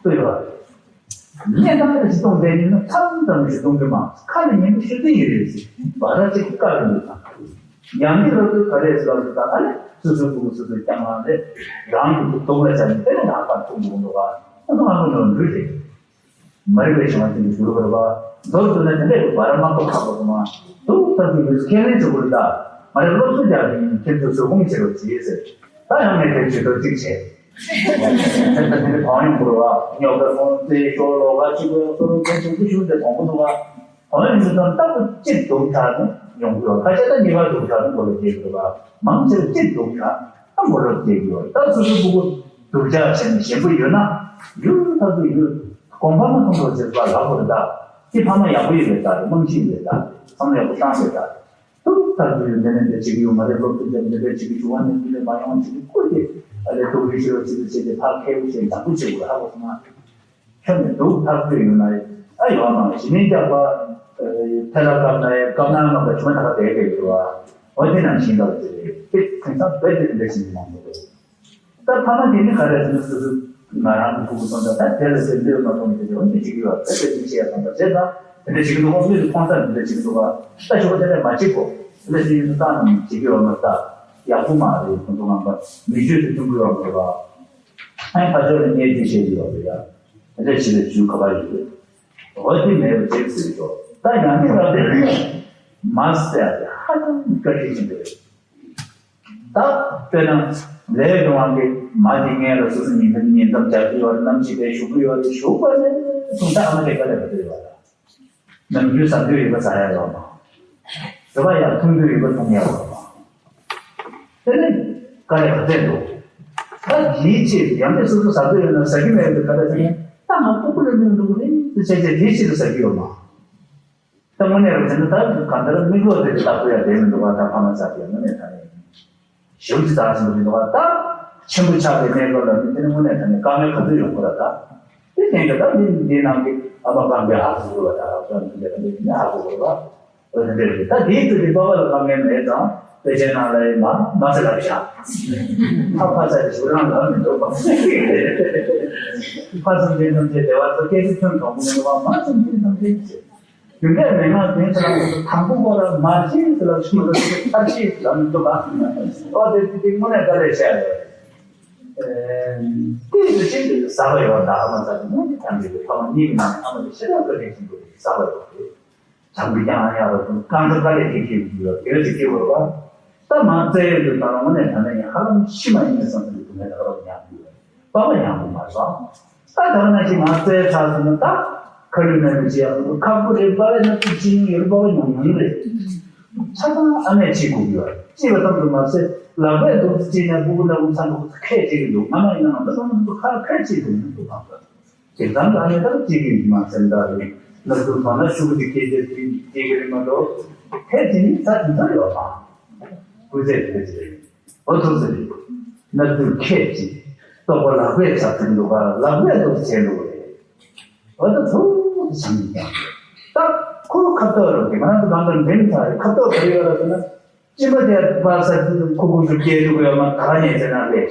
ལྟོས་ཡོད་རེད། ངས་ད་ལྟ་ཞིག་གཏོང་བསྡད་ཡིན་ན་ཚང་ཙམ་ཞིག་གཏོང་གི་མ་ཁ་ནས་ཉན་པ་ཤོད་ཀྱི་ཡོད་རེད་ཟེར་བ་ར་ཅིག་བཀའ་རེ་འདུག་ད། ཡང་མི་རོ་ཏོས་ག་རེ་ཟེར་ལ་ཟེར་ད་ཨ་ནི་སོ་སོའི་ཕྲུ་གུ་སོ་སོས་བསྐྱངས་ལ་རེད། རང་གི་སྡུག་ལ་བྱ་ནས་དེ་ནས་རང་ཁ་ཐུག་འདུག་འདུག་ག་ཨ་ནི་ང་ཚོ་ནོར་འཁྲུལ་རེད། མ་རིག་པའི་བྱ་བ་དེ་འདྲ་འགྱུར་བར་བ། མདོར་བསྡུ་ན་དེ་འདྲ་གི་བར་མ་གཏོགས་ཁག་པོ་མ། སྡུག་ཐབས་ཀྱི་ཡུལ་ཁས་ལེན་བྱེད་དགོས་རེད་ད། ང་རང་སློབ་གསོ་རྒྱག་གི་ཡིན། ཁྱེད་ཚོས་བཟོད་སྒོམ་བྱེད་རོགས་གྱིས་ཟེར། ད་ཡང་ངས་དེ་བྱེད་ཐབས་གཅིག་བྱས། དེ་ལྟ་དེ་འདྲ་གང་ཡོང་དགོས་རེད་བ། རྙོག་དྲ་སོང་ཚེ་ཞོར་ལོག་ག་གཅིག་པོ་ཡོད་ཚོ་རུ་དེ་ཆུང་ཆུང་དེ་གོང་པོ་འདུག་བ། གང་ཡོང་དུས་ཙམ་ལྟ་བུ་གཅིག་སྡུག་དྲགས་ནས་ཡོང་གི་ཡོད། ཁ་ཤས་ད་གཉིས་པ་སྡུག་དྲགས་ནས་མགོ་ལ་སྐྱེས་ཀྱི་རེད་བ། མང་ཆེ་བ་གཅིག་སྡུག་དྲགས་ད་མགོ་ལ་སྐྱེས་ཀྱི་ཡོད། ད་སོ་སོའི་ཕྲུ་གུ་སྡུག་ཅག་བྱས་ནས་ཞེན་པ་ཡོད་ན། ཡུལ་ཐག་གི་ཡུལ་གོམ་པ་མ་མཐོང་བར་བྱེད་པ་ལགས་པོ་རེད་ད། དེ་ཕ་མ་ཡག་པོ་ཡོད་པའི་རྟགས་རེད། རྨང་གཞི་ཡོད་པའི་རྟགས་རེད། བསམ་བློ་ཡག་པོ་བཏང་བའི་རྟགས་རེད། ཐུགས་ཐག་ཆོད་ཡོད། འདི་ནས་འདི་བྱེད་ཀྱི་ཡོད་མ་རེད། སློབ་ཁྲིད་འདི་འདི་འདྲ་བྱེད་ཀྱི་བྱུང་བ་ནི་འདི་ནས་མ་ཡོང་བྱེད་ཀྱི་སྐུ་དེ་ཨ་ལས་ཐུགས་རེ་ཞུ་རོགས་བྱེད་དུ་བྱེད་དེ་ཕར་ཁེལ་བྱེད་དང་པོ་བྱེད་དགོས་ཧ་གོ་སོང་ང་། ཁྱོད་ནི་ཐུགས་ཐག་ཆོད་ཡོད་ན་ཨ་ཡོད་མ་རེད། ཞི་མིའི་རྒྱག་པ་ཐལ་ལ་བཀབ་ན་ཡ་བཀབ་ན་མ་བཀབ་ཆུ་མ་ཐག་དེ་གས་ཡོད་བ། འོ་དེ་ནང་བཞིན་འདྲ་བ་དེ་རེད། དེ་དེང་སང་རྦད་དེ་འདི་འདྲ་བྱེད་ཀྱི་མང་པོ་རེད། ད་ཕ་མ་དེ་ནི་ག་རེ་ཟེར་ན་སོ་སོ་ང་རང་གི་ཕྲུ་གུ་སོང་ཙང་ད་དེ་ལ་སེམས་འདོད་མ་གཏོང་གི་དེ་འོན་ཏེ་བྱེད་ཀྱི་ཡོད་པ་དེ་འདྲ་ཞིག་བྱེད་ཡ་དང་པ་བྱས་ཙང་དེ་འདྲ་བྱེད་ཀྱི་འདུག་གོ། མི་ལ་ཕོན་ས་འདི་འདྲ་བྱེད་ཀྱི་འདུག་ག་ད་ཞོགས་པ་དེ་འདྲ་མ་བྱེད་གོ། དེ་འདྲ་ཞིག་ཡིན་ན་ད་ནང་བྱེད་ཀྱི་ཡོད་མ་རེད། ད་ཡག་པོ་མ་རེད། ཁོང་ཚོ་ངང་པ་མི་ཆོས་དེ་མཐུན་གྱི་ཡོད་མ་རེད་པ། ཨ་ནི་ཕ་ཆོས་ལ་བརྙས་བཅོས་བྱེད་ཀྱི་ཡོད་རེད་ཡ། དེ་འདྲ་བྱེད་པའི་ཚུལ་ག་པར་ཡོད་རེད། འོ་དེ་མེད་པ་བྱེད་ཟེར་ཆོག་ད་ཡང་ནི་རབ་དེ་མ་ཟེར་ཡ་དེ་ཧ་ཅང་བཀའ་དྲིན་ཆེན་པོ་རེད། ད་དཔེར་ན་ལས་རོགས་གི་མ་དེ་ངན་ལ་སོ་སོ་ཉིན་ལྟར་ཉིན་ཙམ་རྒྱག་གི་ཡོད་རེད། ནམ་ཞིག་དེ་ཞུགས་ཀྱི་ཡོད་རེད། ཞུགས་པ་ནས་དུང་ད་ཨ་མ་དེ་དཀའ་ལས་ཁག་པོ་ཡོད་རེད། ནམ་རྒྱུན་ཟ་འདོད་ཡོད་པ་ཟ་ཡ་ཡོད་མ། རེ་བ་ཡང་འཐུང་འདོད་ཡོད་པ་འཐུང་ཡ་ཡོད་མ། དེ་ནི་དཀའ་ལས་ཁག་པོ་འདུག་ད་དེའི་ཆེད་ཡང་དེ་སོ་སོ་ཟ་འདོད་ཡོད་ན་ཟ་གི་མེད་པའི་དཀའ་ལས་ཟ་ཡིན། ད་ང་ཕྲུ་གུ་ལ་ནུས་འདུག་རེད་ཟེར་བྱས་བྱས་དེའི་ཆེད་དུ་ཟ་གི་ཡོད་མ། ད་དངོས་གནས་རེད་ཟེར་ན་ད་གང་ལྟར་མིག་ལོག་དེ་ལྟ་ཐུབ་ཡ་དེ་མི་འདུག་བ། ད་ཕ་མ་ཚ་དེ་དངོས་གནས་ད་ནས་ཞེ་པོ་ཅིག་ཚ་ཟིན་པ་མི་འདུག་བ། ད་ཆེན་པོ་ཆགས་པའི་གནས་སྐབས་ལ་ནི་དེ་ནི་དངོས་གནས་ད་ནས་དཀའ་ངལ་ག་ཚོད་ཡོང་གི་རེད། ད་དེ་བསྟན་གྱི་ད་འདི་འདི་ནང་གི་ཨ་མ་རྐང་པའི་ཧ་གོ་དགོས་པ། ད་རབ་ཙམ་འདི་འདྲ་འདི་ནི་ཧ་གོ་དགོས་པ། འོ་དེ་འདྲ་རེད། ད་དེའི་ཚོད་དེ་པ་ཕ་ལ་དཀའ་ངལ་མེད་ཙང་དཔེ་ཆའི་ནང་ལ་ཡིན་མ་མ་ཟེར་ལབ་བཞག་ཕ་ཕ་ཚ་དེ་ཞུ་རང་ལབ་མི་འདུག་པ། ཕ་སེམས་ཅན་ཐམས་ཅད་བདེ་བར་འཚོ། སྐྱེ་སྲིད་ཁྱོན་གང་པོ་མི་འདུག་པ། མ་སེམས་ཅན་ཐམས་ཅད་ཀྱི་རྒྱུ་འབྲས་མན་ངག་དོན་ཚང་དང་པོ་བོ་ལ་མ་བྱིན་ཟེར་ལ་ཆུང་དུ་ཐར་ཤེས་ལ་མི་འདུག་པ། ཨོ་དེ་དེ་དངོས་གནས་དཀའ་ལས་བྱས་རེད། དེ་ཡི་ཤིན་ཏུ་ཟབ་པ་ཡོད་ད། ཨ་མ་ཟ་དེ་དངོས་གནས་ཐམས་ཅད་ཀྱི་ཕ་མ་གཉིས་ཀྱི་ནང་ནས་ཨ་མ་དེ་ཤེས་རབ་བཀའ་དྲིན་ཆེན་པོ་ཟབ་པ་ཡོད་རེད། བྱམས་པའི་ཀྱང་ཡག་པ་དང་རྐང་ཚ་དཀའ་ལས་དེ་ཤེས་ཀྱི་ཡོད་དེ་ཅིག་སྐྱེ་བར་བ། ད་མ་བཙལ་ཡོད་དུ་ད་ལ་དངོས་གནས་ད་ནས་ཡང་ཧ་ལམ་ཤི་མ་ཡིན་པའི་བསམ་ཚུལ་དུ་མེད་ད་རབ་ཉག་གི་ཡོད། པ་པ་ཡང་དུ་མ་བཟང་། ད་ད་ན་ཞིག་ང་བཙལ་ཚར་སོང་ན་ད་ཁ་ལུད་ན་ལུད་བྱེད་ཡག་ཁག་པོ་རེད། པ་པ་ན་ཚུགས་ཅི་ཡོད་རེད། པ་པ་ཉུང་ཉུང་རེད། ཆ་ཚང་ཨ་མས་བྱེད་དགོས་ཀྱི་ཡོད་རེད། ཅི་བ་ཙམ་དུ་མ་ཟད་ལག་པས་འདུག་སེ་བྱས་ན་སྤུ་གུ་ལ་འུ་ཚང་གི་ཁས་བྱེད་ཀྱི་འདུག་ང་མ་ཡིན་ན་ང་ཚོ་ཚང་མ་ཁ་ཁས་བྱེད་དགོས་ནི་འདུག་གང་ལྟར་དེ་ཙམ་ལ་ཨ་མས་ད་བྱེད་ཀྱི་ཡོད་མ་ཟེར་འདྲ་རེད། ལག་ཏུ་མ་ན་ཤུགས་ཀྱི་སྐད་ཆ་དེ་བྱེད་ཀྱི་རེད་མ་གཏོགས་ཁས་བྱེད་ནི་ད་དེ་ཙམ་ཡོད་མ། སྐུ་ཚེ་དེ་ཚེ་རེད། འོ་ཐུགས་སུ་རེད། སྣབས་འདུལ་ཁས་ཀྱིས་རྟོགས་པ་ལག་པས་བྱ་ཚིག་འདུག་ག་ལག་པས་འདུག་བྱས་འདུག་རེད། འོ་ད་ཐུགས་སུ་བྱམས་ཀྱི་ཀྱང་ད་ཁོ་ཁ་ཐོག་རུ་གི་ང་རང་ཚོ་གང་ལྟར་འདྲེན་ཚར་རེད། ཁ་ཐོག་ག་རེ་ཡོད་རེད་ཟེར་ན་སྤྱི་པ་དེ་པ་ས་ཁུ་ཁུ་ཁུ་སྐྱེས་འདུག་ཡོད་མ་ད་ཉལ་ཚེ་ན་ལས་བྱ་རེད།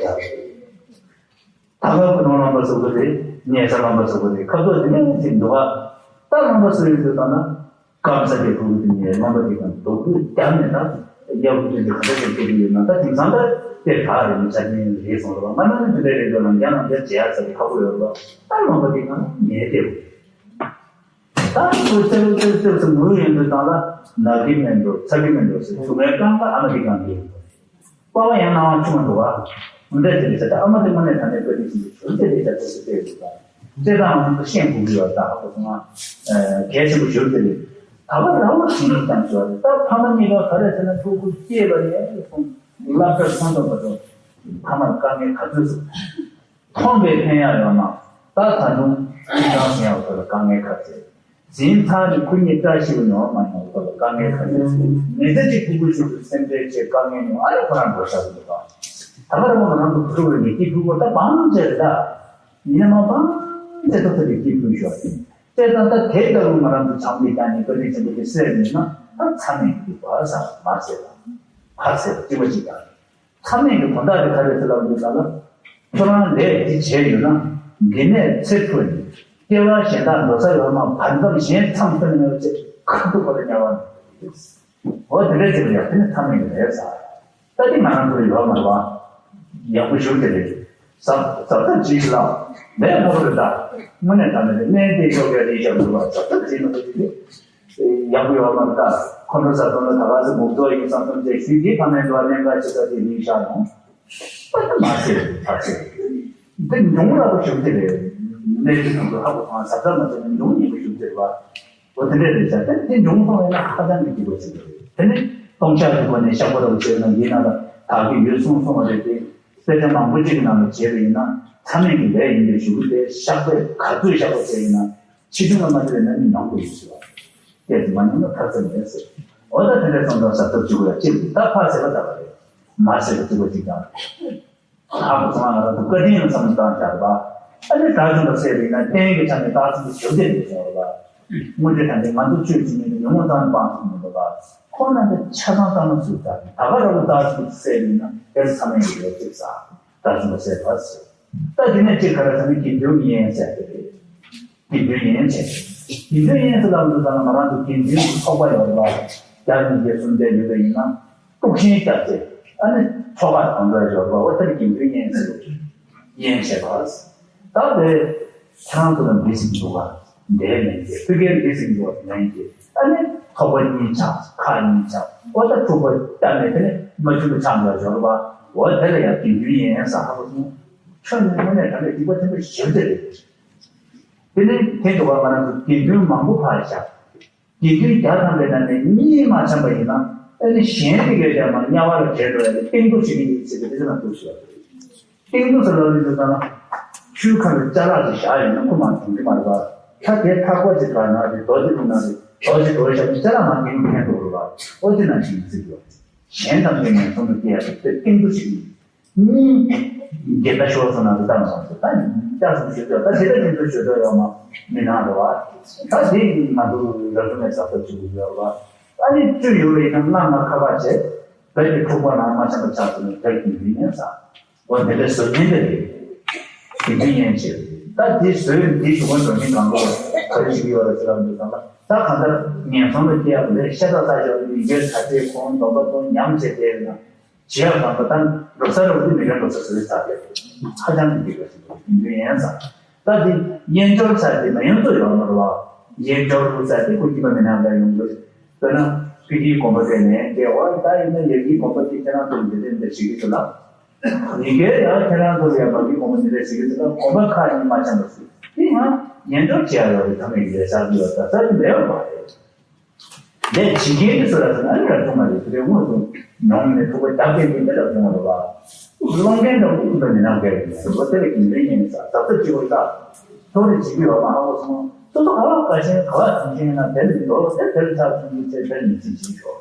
ད་ག་ཁོ་ནང་ལམ་པ་སོགས་པ་རེད། ཉལ་ས་ལམ་པ་སོགས་པ་རེད། ཁ་ཐོག་དེ་ནས་འོང་ཚིག་འདུག་ག་ད་ལམ་པ་སོགས་ཡོད་དུ་ད་ན། སྐམ་ས་དེ་ཕྲུ་གུ་དེ་ནས་རློན་པ་དེ་དང་རྡོག་པོས་བརྒྱབ་ནས་ད་རྒྱབ་ཀྱི་དེ་ག་འདྲ་ཞིག་སྐྱེ་གི་ཡོད་ན། ད་དེང་སང་ད་དེ་ག་རེ་མི་ཆ་ནས་རེད་སོང་རེད་པ། ང་ནང་ནས་དེ་འདྲ་རེད་འདོད་ན་རྒྱ་ནང་དེ་བྱེད་ཡ་ས་དེ་ཁག་པོ་ཡོད་རེད་པ། ད་རློན་པ་དེ་གང་ངས་བལྟས་པ། ད་ཁོས་ཙེབ་ཙེབ་ཙེབ་ཙེབ་ངུ་ཡོང་དུས་ད་ལ་ན་གི་མེད་འགྲོ་ཚ་གི་མེད་འགྲོ་ཟེར་ཐུག་མའི་རྐང་པ་ཨ་མ་དེ་གང་གི་ཡོད་པ། པ་ཕ་ཡང་སྣང་བ་ཆུང་བ་འདུག་བ། འདྲ་དེ་རེད་ཟེར། ད་ཨ་མ་དེ་དངོས་གནས་ད་ནས་བཀའ་དྲིན་ཆེན་པོ་ཞུ་དེ་རེད། ད་དེ་སུ་བལྟས་འདུག་ད་དེ་དང་ཤེས་དགོས་ཀྱི་ཡོད། ད་ཧ་གོ་སོང་ང་། གལ་ཆེན་པོ་ཞུ་དེ་རེད། ད་བར་རང་ལ་ཞིག་ཀྱང་ཞུ་བ་རེད། ད་ཕ་མ་གཉིས་ཀ་ག་རེ་ཟེར་ན་ཕྲུ་གུ་སྐྱེས་པ་ནས་སོང་བསླབ་གྲྭར་སོང་ཙམ་བར་དུ་ཕ་མར་དཀའ་ངལ་ག་ཚོད་སོང་། ཐོན་པའི་ཕན་ཡག་ཡོད་མ། ད་ད་དུང་ཅི་ལྟར་ཟེར་ཡག་ཐོག་ལ་དཀའ་ངལ་ག་ཚད། འཛིན་ཚར་ནས་ཁོ་གཉིས་བཀྲ་ཤིས་པ་མྱོང་བ་མ་མྱོང་བ་ལ་དཀའ་ངལ་ག་ཚོད་ཟེར། མི་ཚེ་གཅིག་ཕྲུ་གུ་ཞིག་ཏུ་སེམས་ཁྲལ་བྱེད་དཀའ་ངལ་མྱོང་། ཨ་རེ་ཁོ་རང་འགྲོ་ས་རེད་འདུག་ག་ད་ག་རང་ང་རང་ཚོ་ཕྲུ་གུ་ལ་ཉེས་སྐྱིད་ཕུལ་དགོས། ད་བང་ཅེར་ད་ཡིན་ན་མ་བང་ཅེར་ཐོབ་ཐབས་ཀྱི་སྐྱིད་ཕུལ་ཞོར་ཏེ་ད་ད་དེ་ལྟ་བུ་ང་རང་ཚོ་བྱམས་པའི་ཀྱང་ཉེས་པ་ནི་ཆེན་པོ་དེ་སེལ་མེད་ན་ད་ཚ་མེད་ཀྱི་འདུག་ག་ས་མ་ཟེར་ལ་ཁ་ཟེར་ལ་གཅིག་པ་གཅིག་ཀྱང་། ཚ་མེད་ཀྱི་དོན་དག་དེ་ག་རེ་ཟེར་ལབ་འདུག་ལ། ཁྱོད་རང་ལས་འདི་བྱས་ཡོད་ན་འདི་ནས་ཚེ་འཕོས་ནས་སྐྱེ་བ་གཞན་དག་འགྲོ་ས་ཡོད་མ། བར་མཚམས་གཞན་མཚམས་ཐོན་ཡོད་ཅེས་ཁ་ཐུག་པར་དམྱལ་བ་ནས། འོ་དེ་འདྲ་ཅིག་ལ་ཡང་དེ་ནི་ཚ་མེད་ཀྱི་རེད་ཟེར། ད་འདི་ང་རང་ཚོ་ལ་ཡོད་མ་རེད་བ། ཡག་པོ་ཞུ་དེ་རེད། ཟབ་ཟབ་ཐབས་ཅིག་ལ་ལས་སླ་པོ་རེད། ད་དངོས་གནས་ད་ནི་གནས་འདི་ཤོག་གི་རེད་ཤག་འདུག་བ། ཟབ་ཐབས་ཅིག་ལ་དེ་རེད། ཡག་པོ་ཡོད་མ་རེད། ད་ཁོ་འགྲོ་ས་དོན་ལ་ད་ག་ཚོད་མུག་ཚོགས་ཡིན་བསམ་བསམ་བྱས་ཞུས་དེ་ཕ་མའི་འགྲོ་བ་གནད་འགག་ཆེ་ས་དེ་ནི་ཤར་ནོ། ཨ་ད་མ་ཟེར་ཚར་ཟེར། འདི་འབྱུང་རབས་པ་ཞུ་དེ་རེད། གནས་ཚུལ་ཚང་དུ་ཧ་གོ་སོང་། ཟབ་ཟབ་མ་ཟེར་ནས་འབྱུང་ཉེ་པོ་ཞུ་དེ་རེད་བ། འོ་དེ་འདྲ་རེད་ཤག་དེ་འབྱུང་སོང་བས་ན་ཧ་ཅང་གི་སྐྱིད་པོ་ཞིག་རེད། དེ་ནི་སྟོང་ཆ་གི་སྒོ་ནས་ཤག་པ་རབ་བྱས་ན་ཡིན་ན་ལ་དག་གི་ཡོད་གསུངས་སོང་བ་རེད་དེ། དཔེ་ཆ་མང་པོ་ཅིག་གི་ནང་ལ་བྱས་པ་ཡིན་ན་ཚ་མེད་ཀྱི་ལས་ཡིན་པའི་ཞུ་གི་དེ་ཤག་པས་ག་ཚོད་ཤག་པ་བྱས་ཡིན་ན་ཆེ་ཆུང་ལ་མ་ལྟོས་པའི་ན་ནི་མྱོང་དགོས་ཡོད་ཟེར་བ། གལ་ཏེ་མ་མྱོང་ན་ཐར་ས་མེད་ཟེར། འོ་ད་དེ་འདྲ་སོང་ཙང་གཟབ་གཟབ་བྱེད་དགོས་ཡ་གཅིག་རེད། ད་ཕར་ཟེར་བ་ལྟ་བ་རེད། མར་ཟེར་བ་གཅིག་པ་གཅིག་རྐྱང་རེད། ལྷག་པར་སོང་ང་རང་ཚོ་བཀའ་དྲིན་ལ་བསམ་བློ་བཏང་བཞག་པ། ཨ་ནི་དགྲ་བཅོམ་པ་སྲས་དེ་ཡིན་ན་རྟེན་གྱི་ཆ་ནས་རྟགས་ཚུལ་ཞབས་འདེགས་རེད་ཟེར་བ། དངོས་འབྲེལ་དང་འདི་ང་ཚོ་ཆོས་བྱེད་མཁན་དེ་ཉོན་མོངས་བཏང་ནས་སྤང་ཐུབ་མི་འདུག་པ། ཁོང་རྣམ་པས་ཆ་ཚང་བཏང་ན་ཚུལ་ལྟར་ད་ག་རང་དུ་རྟགས་ཚུལ་སྲས་དེ་ཡིན་ན་དེར་ཚང་མས་ཡིན་པའི་གཅིག་ས། རྟགས་ཚུལ་སྲས་པ་ཟེར། ད་དེ་ནས་གཅིག་ག་རེ་ཟེར་ན་དགེ་འདུན་དབྱེན་ཟེར་དེ་རེད། དགེ་འདུན་དབྱེན་བྱས། དགེ་འདུན་དབྱེན་ཟེར་ལབ་འདུག་ད་ན་ང་རང་ཚོ་དགེ་འདུན་གྱི་ཚོགས་པ་ཡོད་རེད་པ། བརྒྱ་ཉིས་བརྒྱ་སུམ་བརྒྱ་ཡོད་པ་ཡིན་ན། དཀྲུག་ཤིང་བརྒྱབ་སྟེ། ཨ་ནི་ཚོགས་ཁག་དང་འདྲ་ཡོད་རེད་པ། འོ་དེར་དགེ་འདུན་དབྱེན་ཟེར། དབྱེན་བྱས་པ། ད་དེ་ཁྱེད་རང་ཚོ་ལ་འདི་ཟིན་འདུག་ག་འདས་ལན་གྱི་ཕ་གིར་འདི་ཟིན་འདུག་ལན་གྱི་ཨ་ནི་ཚོགས་པ་གཉིས་ཆགས་ཁག་གཉིས་ཆགས། འོ་ད་འཁྲུག་པ་བཏང་ནས་དེ་ནི་མ་བྱུང་བ་ཆགས་འདྲ་ཡོད་རེད་པ། འོ་དེ་ལ་ཡང་དགེ་འདུན་དབྱེན་ཟེར་ཧ་གོ་སོང་། ཁྱོད་ནི་དངོས་གནས་དྲང་གནས་སྡིག་པ་ཆེན་པོ་ཞེ་པོ་ཅིག་རེད། དེ་ནས་དེ་འདྲ་བ་ང་རང་ཚོ་དགེ་འདུན་མང་པོ་ཕར་བཞག་དགེ་འདུན་བརྒྱ་ཐམ་པའི་ནང་ནས་གཉིས་མ་འཆམ་པ་ཡིན་ན། ཨ་ནི་གཞན་དེ་གས་ཀྱང་མ་དམྱལ་བ་ལ་བྲལ་འགྲོ་ཡ་དེ་གཏིང་རྡོ་ཞིག་ཡིན་ཟེར་ཏེ་དེ་ཚོ་ལ་འདུག་ཟེར་བ་རེད། གཏིང་རྡོ་ཟེར་ལབ་ཡོད་དུས་ཙམ་ན། ཆུའི་ཁ་ལ་ཅ་ལག་ཅིག་བཞག་ཡོད་ན་ཁོ་མར་འཐོམ་གྱི་མ་རེད་པ། ད་དེ་ཐག་པ་ཅིག་ག་ན་རེད། རྡོ་ཅིག་གུ་ན་རེད། རྡོ་ཅིག་རྡོ་བཞག་ན་ཅ་ལག་མར་འཐོམ་འཐོམ་འགྲོ་རེད་པ། ཨོ་དེ་ནང་བཞིན་ཟེར་གྱི་ཡོད། གཞན་ཐམས་ཅད་ངན་སོང་དུ་སྐྱེ་ཡ་དེ་གཏིང་རྡོ་ཞིག་ཡིན། གཉིས། འགལ་ཟླ་ཤོར་སོང་ན་དེ་ལྟ་མ་སོང་ཟེར། ད་ཡིན་ཀྱང་སོང་ཞུ་ཚོད་ད་དེ་ལྟ་ཡིན་ཚོད་ཞུ་ཚོད་ཡོད་མ་མི་སྣང་རེད་པ། ད་དེ་ང་ཚོ་རབ་བྱུང་ནས་གཟབ་གཟབ་བྱེད་དགོས་ཡོད་རེད་པ། ཨ་ནི་བཅུ་ཡོད་པ་ཡིན་ན་སྔ་མ་ཁ་པར་བྱས། བོད་ཀྱི་འཁྲུག་པ་ནང་མ་འཆམ་པ་ཆགས་སོང་ནས་བོད་ཀྱི་མི་ཉན་ས། འོ་དེ་འདྲ་བཟོ་མཁན་དེ་རེད། དེ་འདྲ་ཡན་ཆད། ད་དེ་བཟོས་དེ་ཞུ་བ་འགྲོ་མི་གང་ག་ག་རེ་ཞིག་ཡོད་རེད་ཟེར་ལབ་འདུག་ད་ལ་ད་གང་ལྟར་ངན་སོང་ལ་སྐྱེ་ཡག་ལས་ཤ་ཚ་ས་ཞོག་མི་སྒེར་ད་ལྟའི་ཁོང་སྡོམ་པ་དང་ཉམས་བྱས་བསྡད་ཡོད་ན། བྱེད་ཡག་གང་ག་ད་འགྲོ་ས་རེད་པ། དེ་མི་འདྲ་འགྲོ་ས་བཟོས་ཚར་བསྡད། ཧ་ཅང་གི་འགྲིག་པ་ཞིག་འདུག་དེ་འདྲ་ཡན་ས། ད་དེ་དབྱེན་སྦྱོར་ས་དེ་མ་ཡོང་ཚོད་ཡོད་མ་རེད་པ། དབྱེན་སྦྱོར་ས་དེ་ཁོ་སྐྱིད་པ་མི་སྣང་འདྲ་ཡོང་གི། དཔེར་ན་ཕ་གིའི་དགོན་པ་དེ་ནས་དེ་འོ་ད་ཡིན་ན་ཡ་གིའི་དགོན་པ་དེ་ཁྱེད་རང་ཚོ་འདི་དེ་འདྲ་ཞིག་གི་ཚོད་ལ། ཡི་གེ་ཡང་ཁྱེད་རང་ཚོ་ལ་ཡང་མ་གི་གོང་མ་འདི་འདྲ་ཞིག་གི་ཚེ་ན་གོམ་པ་ཁག་གཉིས་མ་འཆམ་པ་ཞིག་དེ་ཡང་ཉན་འཇོག་བྱེད་ཡ་ཡོད་རེད། ད་མི་གི་ལས་བྱ་གི་ཡོད་ད་ས་གི་མེད་པ་མ་རེད། ལས་བྱེད་མཁན་དེ་ཚོ་ལ་ཟེར་ན་ཨ་ནི་རབ་བྱུང་མ་རེད། དེ་དངོས་སུ་མྱོང་ནས་ཐུག་པ་རྒྱབ་སྐྱེས་ཀྱི་འདི་རབ་བྱུང་མ་རེད་པ། སློང་མཁན་འདྲ་པོ་ཀུན་ཏུ་མི་སྣང་བསྡད་ཡོད་མ་རེད་པ། དེ་ལ་གི་འདི་ཡིན་ས་ཟབ་ཟབ་ཅིག་པོ་ད་ཐོག་རེ་བྱེད་ཀྱི་ཡོད་མ་ཧ་གོ་སོང་། སོ་སོ་ག་བ་ག་ཤེས་ག་བ་ཐུག་ཤེས་ན་དེ་ལ་འགྲོ་དེ་དེ་ལ་ཆགས་ཐུག་གི་ཚེ་དེ་ལ་མི་ཚེ་བྱེད་ཆོག་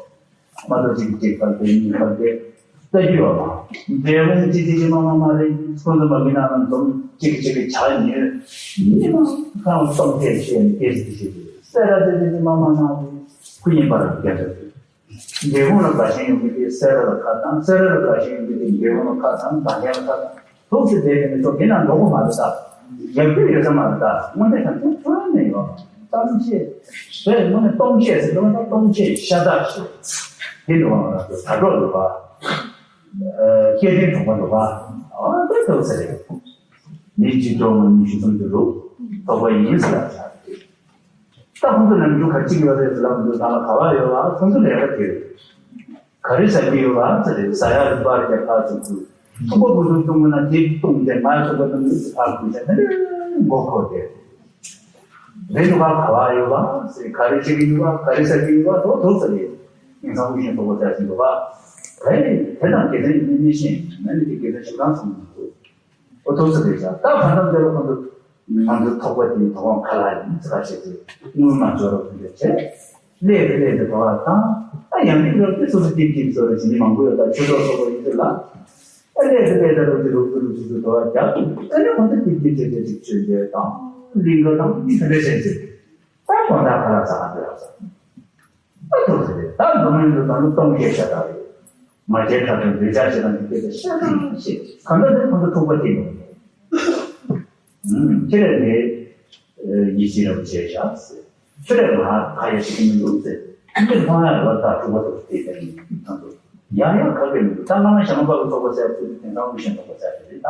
མ་གཏོགས་གཅིག་གིས་གཅིག་ཕར་སྟེ་གཉིས་ཕར་སྟེ་ལྟ་རྒྱུ་ཡོད་མ། འབྲས་སྤུངས་ཅི་ཅི་ཅི་མ་མ་མ་རེད། ཁོང་ཚོ་མ་གི་ནང་ལ་འཛོམས་གཅིག་གིས་གཅིག་གི་ཇ་ཉོས། ཉི་མ་ཁང་སྟོང་ཐེབས་བཤད་ནས་སྐད་ཆ་དེ་བཤད་དུས་སེ་ར་ཅི་ཅི་ཅི་མ་མ་མ་རེད། ཁུ་ཡིན་པར་རྒྱ་འདྲ་དུས་འབྲས་སྤུངས་ལ་དགའ་ཞེན་ཡོང་གི་དེ་སེ་ར་ལ་ཁ་བཏང་། སེ་ར་ལ་དགའ་ཞེན་ཡོང་གི་དེ་འབྲས་སྤུངས་ལ་ཁ་བཏང་། དགའ་ཞེན་ལ་ཁ་བཏང་། ཐུགས་སུ་བསྡད་པའི་མི་ཚོགས་འདི་ན་འགྲོ་གི་མ་རེད་ད། ཡག་རྒྱུ་ཡོད་ས་མ་རེད་ད། དངོས་གནས་ཀྱང་ཐུགས་ཁྲོ་ནས་ཡོད། གཏམ་བཤད། དེ་དངོས་གནས་གཏོང་བཤད་ཟེར་དུས་ད་གཏོང་བཤད་ཤ་སྟག་ཞིག་དེ་འདྲ་བ་ང་ཚོ་དྲ་གྲོགས་འདུག་པ། སྐལ་ལྡན་གྲོགས་པོ་འདུག་པ། ཨ་ད་ཐུགས་ཟེར་རེད། མི་གཅིག་སྟོང་ཉི་ཤུ་སུམ་ཅུ་དྲུག་ཚོགས་པ་ཡིན་ཟེར་ལབ་བཞག་རེད། ད་ཁོང་ཚོ་ནམ་རྒྱུན་ག་ཅིག་ཡོད་རེད་ཟེར་ལབ་འདུག་ད་ལ་ག་བ་ཡོད་ལ་ཁོང་ཚོ་ལས་ཀ་དེ་རེད། ག་རེ་ཟ་གི་ཡོད་ལ་ཟེར་རེད། ཟ་ཡག་རིག་པ་རྒྱབ་ཁ་ཚུགས་ཚུགས། ཚོགས་པ་འགོ་འཛུགས་གཏོང་དགོས་ན་དེ་གཏོང་དེ་ང་ཚོགས་པ་གཏོང་དུས་ཕར་འགུལ་བྱས་ནས་མགོ་འཁོར་ཏེ། རེད་འདུག་ག་ག་བ་ཡོད་ལ་ཟེར། ག་རེ་བྱེད་ཀྱི་ཡོད་ལ་ག་རེ་ཟ་གི་ཡོད་ལ་དོ་དོ་ཟེར་རེད། ཡིན་ཙང་དབུ་ཞན་ཚོགས་པ་ཟེར་བཞིན་འདུག་ག་དེ་དེ་དང་དགེ་མཚན་ཡིན་མིན་ཤེས་ན་ནི་དེ་དགེ་མཚན་ཞིག་རང་སོང་མི་འདུག་ཨོ་ཐུགས་སུ་རེད་ཤག་ད་གང་ལྟར་འདི་ལ་ཁོང་ཚོ་ང་ཚོའི་ཚོགས་པ་དེའི་ཐོག་ཁ་ལག་ཡིན་ཚ་བྱས་ཏེ་དངུལ་མ་འབྱོར་བ་དེ་འདྲ་བྱས། སླད་དུ་སླད་དུ་ག་བ་དང་ཨ་ཡང་མི་འགྲོ་དེ་སོ་སོ་ཏིག་ཏིག་བཟོ་རེ་བྱེད་མི་མང་པོ་ཡོད། ད་ཆོས་གྲོགས་ཚོགས་པ་ཡིན་ཚེ་ལ་ཨ་སླད་དུ་སླད་དུ་རུ་ཅི་རུ་ཅི་རུ་ཅི་ཅི་དོ་བ་རྒྱབ་ཨ་ནི་ཁོང་ཚོ་ཏིག་ཏིག་བྱས་བྱས་ཅིག་ཆོས་མཇལ་དང་ལིང་ག་དང་མི་དེ་འདྲ་བྱས་ཚེ་ད་དགོང་དག་ཁ་ལག་ཟ་ག་འགྲོ་ཡག་ས། ཨ་ཐུགས་སུ་རེད། ད་འཛམ་གླིང་དུ་ད་ནི་སྟོང་བཤད་ཤ་སྟག་རེད། མ་བྱས་ཁ་ཐུག་འདོད་ཆགས་ཞེ་སྡང་གི་སྐད་ཆ་ཤ་སྟག་བཤད། གང་ལྟར་དེ་ཁོང་ཚོ་འཁྲུག་པ་སྐྱེས་ཡོང་། ཁྱེད་རེ་ནས་ཡིད་ཆེས་རབ་བྱས་ཤག་ཟེར། ཁྱོད་རེ་ང་ཁ་ཡ་ཞིག་མི་འདུག་ཟེར། ཁྱེད་མཐོང་ཡ་རེ་བ་ད་འཁྲུག་པ་ཐུག་དེ་དེ་ནི་ཁོང་ཚོ་ཡང་ཡང་ཁ་སྐད་མི་འདུག་ད་སྔ་མ་ཞྭ་མོ་པ་གི་ཚོགས་པ་ཟེར་ཚུལ་དེ་དེང་སང་དབུ་ཞན་ཚོགས་པ་ཟེར་དེ་རེད་ད།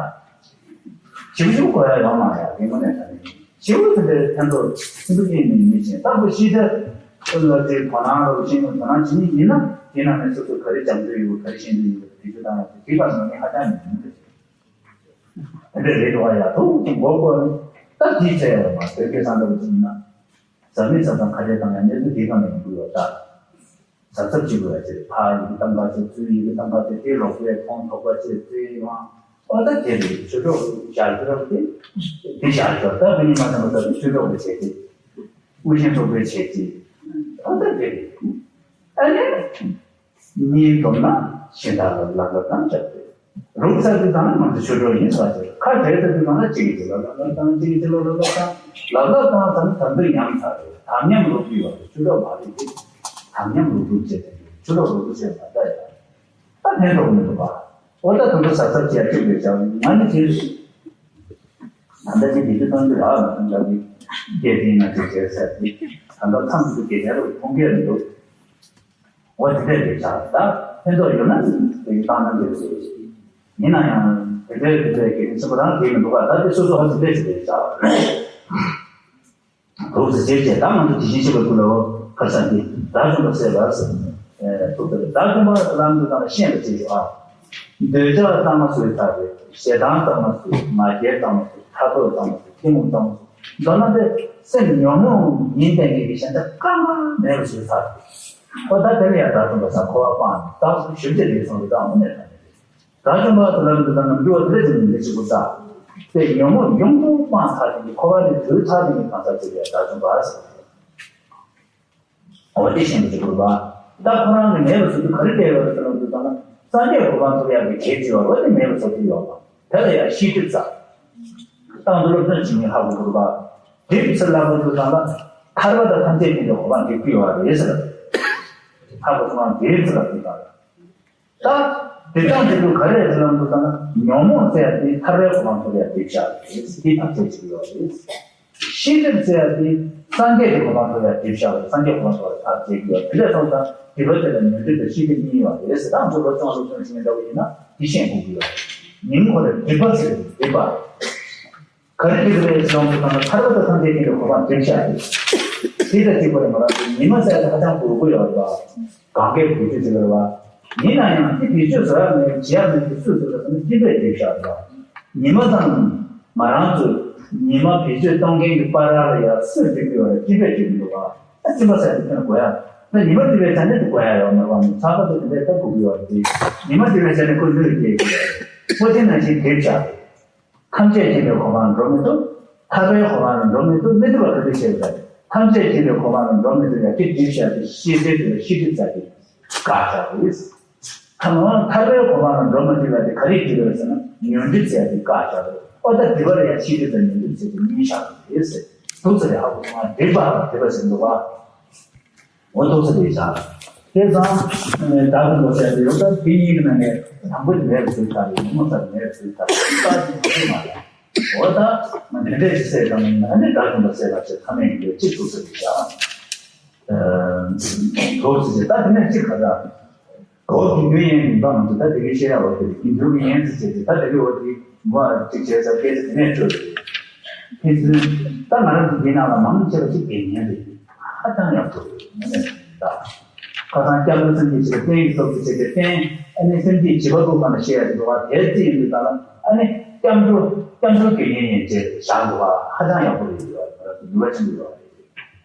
ཞིབ་ཞིབ་གོ་ཡ་ཡོད་མ་རེད། དེ་དངོས་གནས་ད་ནི་ཞིབ་པོ་དེ་འདྲའི་ཕན་ཐོགས་ཆེན་པོ་ཅིག་ནི་མི་བྱེད། ད་བུ་ཤི་ད་ལ་དེ་དོ་སྣང་རོགས་ཤིང་དོ་སྣང་བྱེད་ཉིད་ཡིན་ན་དེ་ནང་ནས་སོ་སོ་ག་རེ་སྦྱང་འདོད་ཡོད་ག་རེ་ཤེས་འདོད་ཡོད་དེ་ཚོ་བཏང་ཡ་དེ་དེ་བར་ནང་ནས་ཧ་ཅང་ནས་མི་འདོད་དེ་འདྲ་རེད་འགྲོ་བ་ཡ་ཐུག་ཅིག་མགོ་བསྐོར་ནས་ད་དེའི་ཚེ་ཡོད་མ་བོད་སྐད་སང་འདྲ་བོ་ཅིག་ཡིན་ན་ཟ་མི་ཟ་དང་ཁ་བྲལ་བཏང་ཡ་གནས་ཚུལ་དེ་གང་ནས་ཡོང་གི་ཡོད་ད། གཟབ་གཟབ་བྱེད་དགོས་ཡ་ཆེ། ཕ་ཡི་གི་གཏམ་ཁ་ཆེ་ཚུལ་ཡི་གི་གཏམ་ཁ་ཆེ་དེ་ལོག་པའི་ཁོང་ཐོག་པ་ཆེ་ཚུལ་ཡང་ཨོ་ད་དེ་རེད། ཆོས་གྲོགས་བཞག་རྒྱུ་རོགས་དེ་དེ་བཞག་ཆོག་ད་དེ་ཉིན་མ་ཚང་མ་ད་དེ་ཆོས་གྲོགས་པའི་ཆེ་ཚེ་དབུ་ཞན་ཚོགས་པའི་ཆེ་ཚེ་ཨོ་ད་དེ་རེད། ཨ་ནི། གཉིས་བསྡོམས་ན་གཞན་དག་ལ་ལབ་ལབ་དང་སྦྱར་ཏེ། རུག་ཚར་དུས་ཙམ་ན་ང་ཚོ་ཆོས་གྲོགས་ཡིན་ཟེར་བ་ཞིག་ཁ་བྲལ་ཚར་དུས་ཙམ་ན་གཅིག་གིས་གཅིག་ལ་ལབ་ལབ་དང་གཅིག་གིས་གཅིག་ལ་ལབ་ལབ་དང་། ལབ་ལབ་དང་ཙམ་དམ་ཚིག་ཉམས་ཚར་རེད། དམ་ཉམས་རུག་རྒྱུ་ཡོད་རེད། ཆོས་གྲོགས་མ་རེད་དེ། དམ་ཉམས་རུག་རྒྱུ་བྱས་ཏེ་ཆོས་གྲོགས་རུག་རྒྱུ་བྱས་མ་ལྟ་ཡ། ད་ཕན་ཐོགས་མི་འདུག་པ། འོ་ད་དུང་དུ་ཟབ་ཟབ་བྱས་ཐུབ་པའི་བྱ་བ་ང་ནི་དེ་རེད། ད་ལྟ་ཅི་བདེ་སྐྱིད་གཏོང་རྒྱུ་རག་ལ་ཐང་འདྲ་གི་སྐད་འཕྲིན་ན་ཅིག་བྱས་ཟེར་ཏེ། ད་ལྟ་མཚམས་སུ་སྐད་ཆ་རུ་མཐོང་གི་མི་འདུག་འོ་དེ་འདྲས་རེད་བྱ། ད་ཕན་ཐོགས་ཡོད་ན་དེ་བཏང་ན་འདོད་ཟེར། ཡིན་ན་ཡང་དེ་འདྲས་དེ་འདྲས་སྐད་འཕྲིན་ཆེན་པོ་རང་དེ་མི་འདུག་ག་ད་དེ་སོ་སོ་ཧ་དེ་འདྲས་ཞིག་རེད་བྱ། དུག་ཟེར་བྱས་བྱས་ད་ང་ཚོ་དེ་བཞིན་གཤེགས་པའི་སྐུ་ལ་འོ་ཁར་སང་གི་དགྲ་བཅོམ་པ་སེལ་བ་ཟེར། ཨེ་ཐུག་དེ་ལ་དགྲ་བཅོམ་པ་ལམ་དུ་བཏང་ན་ཤེས་ལ་བྱེད་ཀྱི་ཨ། འདོད་ཆགས་གཙང་མ་བཟོས་ཚར་རེད། ཞེ་སྡང་གཙང་མ་བཟོས། ང་རྒྱལ་གཙང་མ་བཟོས། ཕྲག་དོག་གཙང་མ་བཟོས། གཏི་མུག་གཙང་མ་བཟོས། མདོར་ན་དེ་སེམས་ཉོན་མོངས་ཡིན་བསྟན་མཁན་གྱི་ཞེན་ཆགས་སྐར་མ་མེད་པ་བཟོས་ཚར་རེད། ཨོ་ད་དེ་ལ་ཡང་དགྲ་བཅོམ་པ་སང་འཁོར་བ་སྤངས་ནས་རྟགས་སུ་ཞིབ་ཆ་ལས་སོང་རེད། ད་དངོས་གནས་དྲང་གནས་རེད། དགྲ་བཅོམ་པ་དེ་ལ་འདི་ལྟར་ནམ་རྒྱུན་བ་དེ་ལས་ཀྱང་འདི་ཞིག་པོ་ས། དེ་ཉོན་མོངས་ཡོངས་རྫོགས་སྤངས་ཚར་དེ་ནི་འཁོར་བ་ལས་གྲོལ་ཚར་དེ་ནི་གང་ཟག་ཅིག་ལ་དགྲ་བཅོམ་པ་ཟེར། འོ་དེ་ཤེས་པ་ཅིག་དགོས་པ། ད་ཁོ་རང་གི་མེད་པ་བཟོ་རྒྱུ་ག་རེ་བསྡད་ཡོད་རེད་ཟེར་ན་འདི་ལྟར་ན་སངས་རྒྱས་གོ་འཕང་ཐོབ་ཡག་གི་གེགས་བྱེད་པ་འོ་དེ་མེད་པ་བཟོ་རྒྱུ་ཡོད་པ། དེ་ལ་ཡང་ཤེས་སྒྲིབ་ཚ། བཏང་དུ་སློབ་སྦྱོང་བྱེད་མཁན་ཧ་གོ་དགོས་པ། སྒྲིབ་ཚ་ལ་གོ་དུ་ལྟར་ན་ཐར་པ་དང་ཐམས་ཅད་མཁྱེན་པའི་གོ་འཕང་འགྲིག་གི་ཡོད་རེད་ཟེར། ཧ་གོ་སོང་ན་སྒྲིབ་ཚ་ལ་དུ་ལྟར། ད་དེ་དང་དེ་དུ་ག་རེ་ཟེར་ན་འདུག་ན་ཉོན་མོངས་ཟེར་ཡ་དེ་ཐར་པའི་གོ་འཕང་ཐོབ་ཡ་དེ་བྱ་རེད། དེ་ཐམས་ཅད་ཅིག་ཡོད་རེད། ཤེས་སྒྲིབ་ཟེར་ཡ་དེ་སངས་རྒྱས་ཀྱི་གོ་འཕང་ཐོབ་ཡ་དེ་བྱ་རེད། སངས་རྒྱས་གོ་འཕང་ཐོབ་ཡ་ཐབས་བྱེད་ཀྱི་ཡོད་དེ་འདྲ་སོང་ཙང་སྒྲིབ་པ་དེ་ལ་ཉོན་སྒྲིབ་དང་ཤེས་སྒྲིབ་གཉིས་ཡོད་རེད་ཟེར། ད་ང་ཚོ་སློབ་སྦྱོང་སློབ་སྦྱོང་བྱེད་མཁན་འདྲ་བོ་ཡིན་ན་དེ་ཤེས་དགོས་ཀྱི་ཡོད་རེད། ཉིན་ཁོ་ལ་སྒྲིབ་པ་ཟེར་སྒྲིབ་པ། ག་རེ་སྒྲིབ་རེད་ཟེར་ན་ཐར་པ་དང་ཐམས་ཅད་མཁྱེན་པའི་གོ་འཕང་དེ་བྱ་རེད། དེ་ལྟར་གཅིག་པ་རེད་མ་རེད། ཉི་མ་ཟེར་ཡ་དེ་ཧ་ཅང་དགོས་མཁོ་ཡོད་རེད་པ། གང་གས་བེད་སྤྱོད་བྱེད་པ་རེད་པ། ཡིན་ན་ཡང་དེ་བེད་སྤྱོད་བཟོ་ཡག་མེད་བྱེད་ཡག་མེད་དེ་སུས་བཟོས་པ་ཟེར་ན་སྤྲིན་པས་བསྒྲིབས་བཞག་རེད་པ། ཉི་མ་དང་ང་རང་ཚོས་ཉི་མ་བེད་སྤྱོད་གཏོང་མཁན་གྱི་བར་ལ་ཡ་སུས་བསྒྲིབས་ཡོད་རེད། སྤྲིན་པས་བསྒྲིབས་མི་འདུག་པ། ཨ་སྤྲིན་པ་ཟེར་དེ་ཁྱོན་དགོས་ཡ། ད་ཉི་མ་བསྒྲིབས་པའི་ཆ་ནས་དེ་དགོས་ཡ་ཡོད་མ་རེད་པ། མི་ཚ་ཁ་ཚོ་དེ་འདྲས་ལྟ་དགོས་ཀྱི་ཡོད་རེད། དེ་ཉི་མ་བསྒྲིབས་པའི་ཆ་ནས་ཁོ་ལུས་རྒྱས་ཀྱི་ཡོད་རེད། ཁོ་དེ་ནང་བཞིན་བསྒྲིབས་བཞག་རེད། ཐམས་ཅད་མཁྱེན་པའི་གོ་འཕང་ལ་འགྲོ་མི་ཐུབ། ཐར་པའི་གོ་འཕང་ལ་འགྲོ་མི་ཐུབ། མི་ཐུབ་པ་ག་དུས་བཤད་པ་རེད། ཐམས་ཅད་མཁྱེན་པའི་གོ་འཕང་ལ་འགྲོ་མི་ཐུབ་ཡ་དེ་སྒྲིབ་བྱ་དེ་ཤེས་བྱའི་དུས་ལ་ཤེས་སྒྲིབ་ཚ་དེ་བཀག་བྱ་རེད། ཐ་མ་ཐར་པའི་གོ་འཕང་ལ་འགྲོ་མི་ཐུབ་ཡ་དེ་ག་རེ་སྒྲིབ་རེད་ཟེར་ན་ཉོན་སྒྲིབ་ཚ་དེ་བཀག་བྱ་རེད། ཨོ་ད་སྒྲིབ་པ་ལ་ཡ་ཤེས་སྒྲིབ་དང་ཉོན་སྒྲིབ་ཚ་དེ་གཉིས་བཞག་རེད་ཟེར། དུག་ཚ་དེ་ཧ་གོ་སོང་ང་སྒྲིབ་པ་སྒྲིབ་པ་ཟེར་འདུག་བ། འོ་ཏོག་ཙམ་རེད་བཞག་དེ་ཙང་། བདག་གི་འདོད་སྲེད་དེ་ཡོད་ད་དེ་གཉིས་ཀྱི་ནང་ནས་དང་པོ་དེ་མེད་པ་བཟོས་ཚར་རེད། ཉོན་མོངས་ས་དེ་མེད་པ་བཟོས་ཚར་རེད། རྟགས་ཅིག་མ་བཟོས་མ་རེད། འོ་ད་ང་དེ་འདྲས་ཞིག་བསད་ཙང་ཡིན་ན་ཨ་ནི་བདག་གི་འདོད་སྲེད་ལ་བྱེད་ཐབས་མེད་ཡིན་པས་གཅིག་ཏོག་ཙམ་རེད་བཞག་ཏོག་ཙམ་རེད། ད་དེ་ནས་གཅིག་ག་ད། འོ་དགེ་འདུན་ཡན་མིན་པ་མ་གཏོགས་ད་དེ་གའི་བཤད་ཡ་འོ་དེ་རེད། དགེ་འདུན་གྱི་ཡན་ཟེར་བྱས་ཏེ་ད་དེ་གའི་འོ་དེ་མ་གཅིག་བྱས་ཚར་སྐད་ཆ་དེ་ནས་འཕྲོས་རེད། ཕན་ཚུན་ད་ང་རང་ཚོ་འདི་ནང་ལ་མང་ཆེ་བ་ཅིག་དགེ་བསྙེན་རེད། ཧ་ཅང་ཡག་པོ་རེད། ངོ་མས་ད་ཁ་སང་སྐྱབས་འགྲོ་སེམས་བསྐྱེད་བྱེད་པ་རྟེན་གྱི་སྟོབས་ཀྱིས་བྱས་ཏེ་རྟེན་ཨ་ནི་སེམས་བསྐྱེད་བྱེད་པ་དགུ་སྒང་ལ་བཤད་ཡ་དེ་འགྲོ་བ་དེ་རྩིས་ཡིན་དུས་ད་ལ་ཨ་ནི་སྐྱབས་འགྲོ་སྐྱབས་འགྲོ་དགེ་བསྙེན་ཡན་ཆད་བཞག་འགྲོ་བ་ཧ་ཅང་ཡག་པོ་རེད། ཡོད་ང་རང་ཚོ་ནུས་པ་ཆེན་པོ་ཡོད་རེད།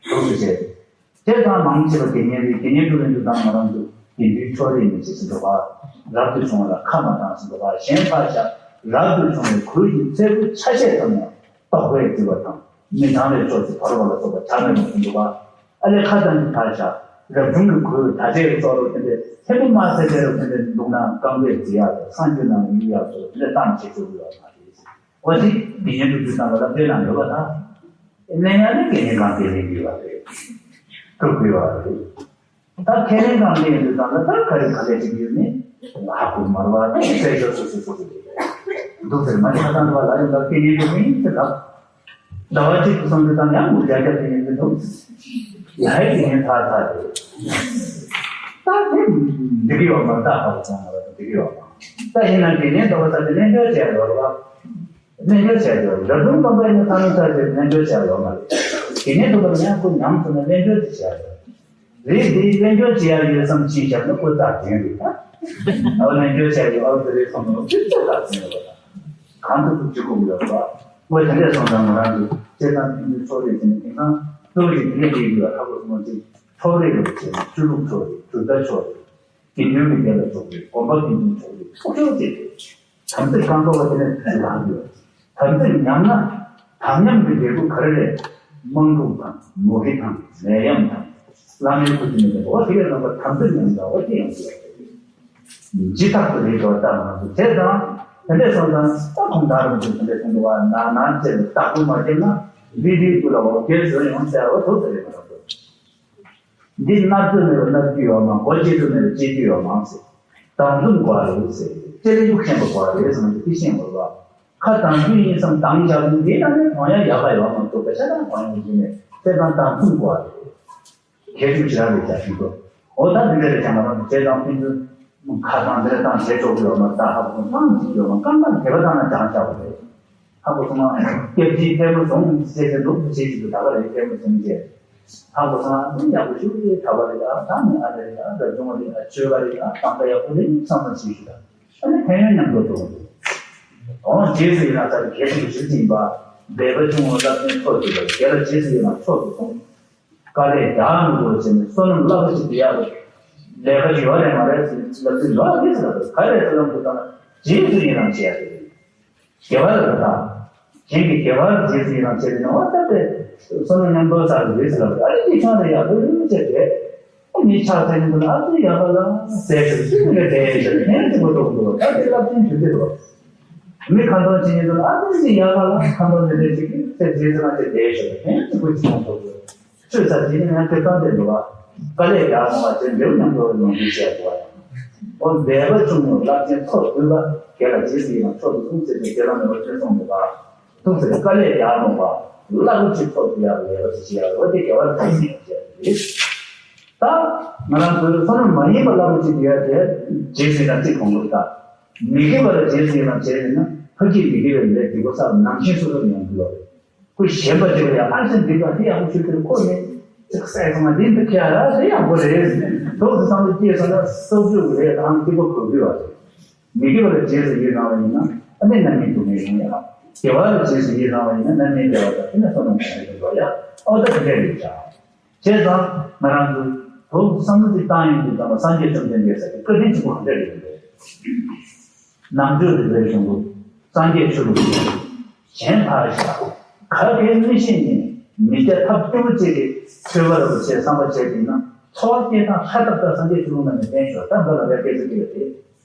དུ་ཞུ་བྱས། དེ་དང་མང་ཆེ་བ་དགེ་བསྙེན་རེད། དགེ་བསྙེན་སྒྲུབ་པའི་འདུག་དང་ང་རང་ཚོ་དགེ་འདུན་ཕྱོགས་རིས་ནས་བྱེད་ཟིན་འགྲོ་བ། རབ་ཏུ་བྱུང་བ་ལ་ཁ་མ་བཏང་ཟིན་འགྲོ་བ། གཞན་ཕར་བཞག་རབ་ཏུ་བྱུང་བའི་གོས་ཀྱི་ཚལ་བུ་ཆ་ཤས་ཙམ་ཡང་རྟོག་པས་བརྫིས་པ་དང་མི་གྲངས་ལས་ཕྱོགས་སུ་བར་བ་ལ་སོགས་པ་བྱ་མེད་པར་ཟིན་འགྲོ་བ། ཨ་ལས་ཁ་ཙམ་གྱིས་ཕར་བཞག་རབ་བྱུང་གི་གོས་ད་ཆའི་གསོག་རོགས་དེ་འདྲས་ཐེ་བུ་དམར་ཚ་ཅན་རུ་དེ་འདྲས་འདུག་ན་རྐང་པས་བརྫི་ཡག་དང་སངས་རྒྱས་རྣམས་ལ་གཡུག་ཡག་སོགས་དེ་འདྲས་བཏང་བྱེད་ཆོག་གི་ཡོད་མ་རེད། འོ་དེ་དགེ་བསྙེན་སྒྲུབ་རྒྱུ་ཙམ་ལ་ལབ་དོན་ན་ཡོད་པ་དང་། གནས་ཡང་ནི་དགེ་བསྙེན་གང་དེ་ལེན་དགོས་པ་རེད། སྒྲུབ་དགོས་པ་རེད། ད་ཁས་ལེན་གང་ལེན་ཡོད་དུས་ཙམ་ལ་ད་ག་རེ་ག་ལས་ཅིག་ཡོད་ནི་ཧ་གོ་མ་རེད་བ། ད་དཔེ་ཆ་སོ་སོ་སོ་སོ་རེད། འདུག་ཟེར་མ་ནི་ཁ་ཐང་འདུག་བ་ལ་ཡོད་ལ་དགེ་བསྙེན་སྒྲུབ་མིན་ཟེར་ལབ། ཟླ་བ་གཅིག་ཏུ་སོང་དུས་ཙམ་ཡང་མུ་རྒྱ་རྒྱ་དེ་ཡིན་གྱི་འདུག་ཡ་ཧའི་དགེ་བསྙེན་ཚར་ཚར་རེད། ད་དེ་འགྲིག་གི་ཡོད་མ་རེད། ད་ཧ་གོ་སོང་ང་ར་འགྲིག་གི་ཡོད་མ་རེད། ད་ཡིན་ན་དགེ་བསྙེན་འདུག་བ་ད་དེ་ལེན་སྐྱོར་བྱས་ཡོད་རེད་བ། རྣལ་འབྱོར་བྱ་རྒྱུ་རབ་བྱུང་སྟོན་པ་ཡིན་ན་ཐ་མའི་ཚར་གཅིག་རྣལ་འབྱོར་བྱ་ཡོད་མ་རེད། དེ་ནས་ཐུབ་པར་ཡང་ཁོ་ཉམས་སུ་ན་རྣལ་འབྱོར་གྱི་བྱ་རྒྱུ་རེད། འདི་རྣལ་འབྱོར་བྱེད་ཡ་ཡོད་བསམ་ཕྱིན་བཞག་ན་ཁོ་རྩ་དྲན་རེད་ད། ཨ་བ་རྣལ་འབྱོར་བྱ་རྒྱུ་ཨ་བ་དེ་རེད་སོང་ན་ཁོ་ཚོ་རྩ་དྲན་རེད་ད། གང་དུ་ཐུག་ཅི་ཁུག་ཡོད་པ། ཁོ་དེ་འདྲས་སོང་ཙང་ང་རང་གི་བྱེད་དང་ཕན་ཚུན་ཚོགས་རེས་ཀྱི་དེང་སང་ལྟོས་རེས་དེ་འདྲས་བྱེད་དགོས་ཡ་ཧ་གོ་སོང་ཙང་ཚོགས་རེས་ལ་བྱེད་ན་ཆོས་ལུགས་ཚོགས་རེས་གྲུབ་མཐའ་ཚོགས་རེས། དགེ་འདུན་གྱི་སྡེ་ལ་འཇོག་པའི་དགོན་པ་དགེ་འདུན་འཇོག་པའི་ཐུགས་སྤྲོ་བྱེད་དེ། དམ་ཚིག་བསྐང་བ་དེ་ནས་དེ་ལ་ཡོད། དམ་ཚིག་ཉམས་ན་དམ་ཉམས་ཀྱི་འབྲས་བུ་ག་རེ་རེད། དམངས་སྡུག་དང་མུ་གེ་དང་ནད་ཡམས་དང་ བླ་མའི་ཁུར་ཆེན་མེད་པ་འོ་དེ་ཡང་རྣམ་པ་དམ་ཚིག་ཉམས་པ་འོ་དེ་ཡང་ཡོད། ཇི་ལྟར་དུ་རེད་དོ་ལྟ་མ་སོང་དེ་དང་། དེ་འདྲས་སོང་ཙང་ད་ཁོང་དག་རུ་དེ་དེ་འདྲས་སོང་འདུག་བ། ན་ན་བཅད་དུ་བརྟག་པོ་མ་བྱས་ན་རི་རིའི་སྐུ་ལ་འོ་བརྒྱལ་བཟོ་ཡོང་ཟེར་བ་དོ་ཚོ་རེད་མ་གཏོགས། འདི་མནར་རྒྱུ་མེད་པ་མནར་རྒྱུ་ཡོད་མ། མགོ་བཅད་རྒྱུ་མེད་པ་བཅད་རྒྱུ་ཡོད་མ་ཟེར། དམ་བཙུན་དགོས་རེད་ཟེར། བཅད་ལེ་ཡུག་ཤེས་པ་དགོས་རེད་ཟེར་ན་དེ་ཤེས་དགོས་པ། ཁ་དམ་བཙུན་ཡིན་བསམ་དམ་བཞག་ན་འདི་ལ་ནི་གང་ཡང་ཡག་ག་ཡོད་མ་གཏོགས་པ་ཤ་སྟག་གང་ཡང་ཡིན་མེད་དེ་དང་དམ་བཙུན་དགོས་རེད། གལ་ཆེན་ཞེ་དྲག་རེད་བྱ་ཞིག་ཏུ། འོ་ད་འདི་འདྲ་རེད་བྱ་མ་རང་དུ་བྱས་དང་ཕན་ཚུན་ཁ་དང་འདི་འདྲ་དང་བྱས་ཆོག་གི་ཡོད་མ་རེད། ད་ཧ་གོ་སོང་ཙང་ཅིག་ཡོད་མ་རྐང་པ་དེ་བ་དང་ན་ཅང་བྱ་བ་རེད། ཧ་གོ་སོང་ང་སྐྱབས་རྗེ་ཐལ་མོ་བཟུང་ཟེར་ཏེ་འདུག་ཏུ་བྱེད་ཅིག་ཏུ་ད་ག་རེད་ཐལ་མོ་བཟུང་རྗེས། ཧ་གོ་སོང་ང་འདི་ཡག་པོ་ཞུ་གི་གྲྭ་པ་རེད་ཨ། ད་ནི་ཨ་ནེ་རེད་ཨ། རབ་བྱུང་བ་རེད་ཨ། ཆོས་པ་རེད་ཨ། གཏམ་ཁ་ཡག་པོ་རེད་བསམ་བསམ་ཞིག་ཞུ་ད། ཨ་ནི་ཕན་ཡོན་མཉམ་དུ་འགྲོ་འོང་རྗེས་སུ་ཡི་རང་ས་དེ་གལ་ཆེན་པོ་ཞིག་ཡིན་པ། འབད་པ་ཆུང་ངུ་རླབས་ཆེན་ཚོགས་ཀྱི་བར་དགེ་ལ་རྗེས་སུ་ཡི་རང་མཆོག་ཏུ་གསུངས། དཀའ་ལས་རྒྱག་མི་དགོས་ཟེར་ནས་བསོད་ནམས་རླབས་པོ་ཆེ་འདི་ཡག་ལས་ཀ་ཡོད་རེད་མ་རེད་ཟེར་ནས་ལབ་དུས་ལོག་ཡིན་ཟེར་ལབ་དུས་ག་རེ་ཟེར་ལམ་དུ་བཏང་ན་རྗེས་སུ་ཡི་རང་བྱེད་ཡག་དེ་རེད། དགེ་བ་ལ་ད་གཞན་གྱི་དགེ་བ་ལ་རྗེས་སུ་ཡི་རང་བྱེད་དུས་ན་འོ་ད་དེ་བསོད་ནམས་མཉམ་དུ་བསགས་ཀྱི་རེད་ཟེར་ལབ་དུས་ཨ་རེ་འདི་ཆང་རེ་ཡག་པོ་རེད་ཟེར་ཏེ། ཨ་ནི་ཕྱག་འཚལ་མི་འདུག་ལ་ཨ་ཙི་ཡག་ག་ལ་ཟས་ཞིག་སུས་མི་ལས་དེ་ཞིག་ཕན་ཅིག་པོ་འདུག་ད་དེ་རླབས་ཆེན་ཞུ་གི་འདུག་མི་ཁ་འདོན་བྱེད་མི་འདུག་ཨ་ཙི་ཡག་ག་ལ་ཁ་འདོན་དེ་འདྲས་ཅིག་གིས་ཚེ་རྗེས་སུ་ང་ཚེ་དེ་ཞིག་ཕན་ཅིག་པོ་ཅིག་མ་འདུག་ཆོས་ས་དེ་ནི་ང་ཚེ་གང་དེ་འདུག་བ། དཀའ་ལས་རྒྱག་སོང་བ་ཚེ་འབྲེལ་མཉམ་དུ་ནང་འདུས་བྱས་འདུག་བ། ཨོ་འབད་པ་ཆུང་ངུ་རླབས་ཆེན་ཚོགས་འདུས་པ། དགེ་ལ་རྗེས་སུ་ཡི་རང་མཆོག་ཏུ་གསུངས་ཟེར་ཏེ་དགེ་ལ་མེད་པ་ཐོས་སོང་འདུག་བ། ཐུགས་ཟེར་དཀའ་ལས་རྒྱག་རུང་བ། རླབས་ཆེན་ཚོགས་འདུ་ཡག་ལས་པ་ཞིག་ཡག་ལོ་དེ་དགེ་བ་ལ་ཐུགས་ཟིན་ཡག་བྱས་རེད། ད་ང་རང་ཚོའི་བསོད་ནམས་མ་ཡིན་པ་རླབས་པོ་ཆེ་འདི་ཡར་དེ་རྗེས་ཟིན་ན་ཅིག་གོང་དུ་ལྟ། མི་དགེ་བ་ལ་རྗེས་ཟིན་ན་བྱས་ཡིན་ན་ཕ་སྐྱེས་མི་དགེ་བའི་ལས་སྡིག་པ་བསགས་ནང་བཞིན་སོ་སོར་ཡོང་གི་ཡོད་རེད། ཁོས་ཞེན་པ་ཅིག་ལ་ཡང་ཨ་ཅེ་འདི་ག་འདི་ཡག་པོ་ཞིག་དེར་ཁོ་ནི་ཅིག་བསད་སོང་ང་འདི་འདི་ཁྱེད་ར་དེ་ཡག་པོ་རེད། དོགས་སུ་བསམ་བློ་སྐྱེས་སོང་ན་སྲོག་གཅོད་རེད་དང་སྡིག་པ་གོ་དགོས་པ་རེད། མི་དགེ་བ་ལ་རྗེས་སུ་ཡི་རང་བ་ཡིན་ན་ཨ་ནི་རྣམ་སྨིན་སྡུག་བསྔལ་ཡོང་ཡག་དགེ་བ་ལ་རྗེས་སུ་ཡི་རང་བ་ཡིན་ན་རྣམ་སྨིན་བདེ་བ་དང་ཨ་ནི་བསོད་ནམས་གང་ཡོད་འགྲོ་ཡག་ཨོ་ད་དེ་འདྲ་རེད་བྱ། བྱས་ཙང་ང་རང་ཚོས་དོགས་བསམ་བློ་ཅིག་བཏང་ཡོང་དུས་ཙམ་ལ་སངས་རྒྱས་བཅོམ་ལྡན་འདས་ཟེར་དེ་བཀའ་དྲིན་ཆེན་པོ་ག་འདྲ་རེད་འདུག་ནམ་རྒྱུན་རིག་པའི་གཞུང་ལུགས་སངས་རྒྱས་ཆོས་ལུགས་ཀྱི་གཞན་ཕར་བཞག་ག་གེ་མི་ཤེས་ནས་མི་སྐྱ་ཐབས་སྐྱོ་པོ་གཅིག་གིས་ཆོས་པ་ར་བ་ཆེ་བསམ་པ་བྱས་པས་ན་འཚོ་བ་སྐྱེལ་སྟངས་ཧ་ཏག་ཏག་སངས་རྒྱས་ཆོས་ལུགས་ནང་ནས་བསྟན་ཤོག་ད་འདི་ལ་བའི་སྐད་ཆ་གཅིག་ལ་དེ་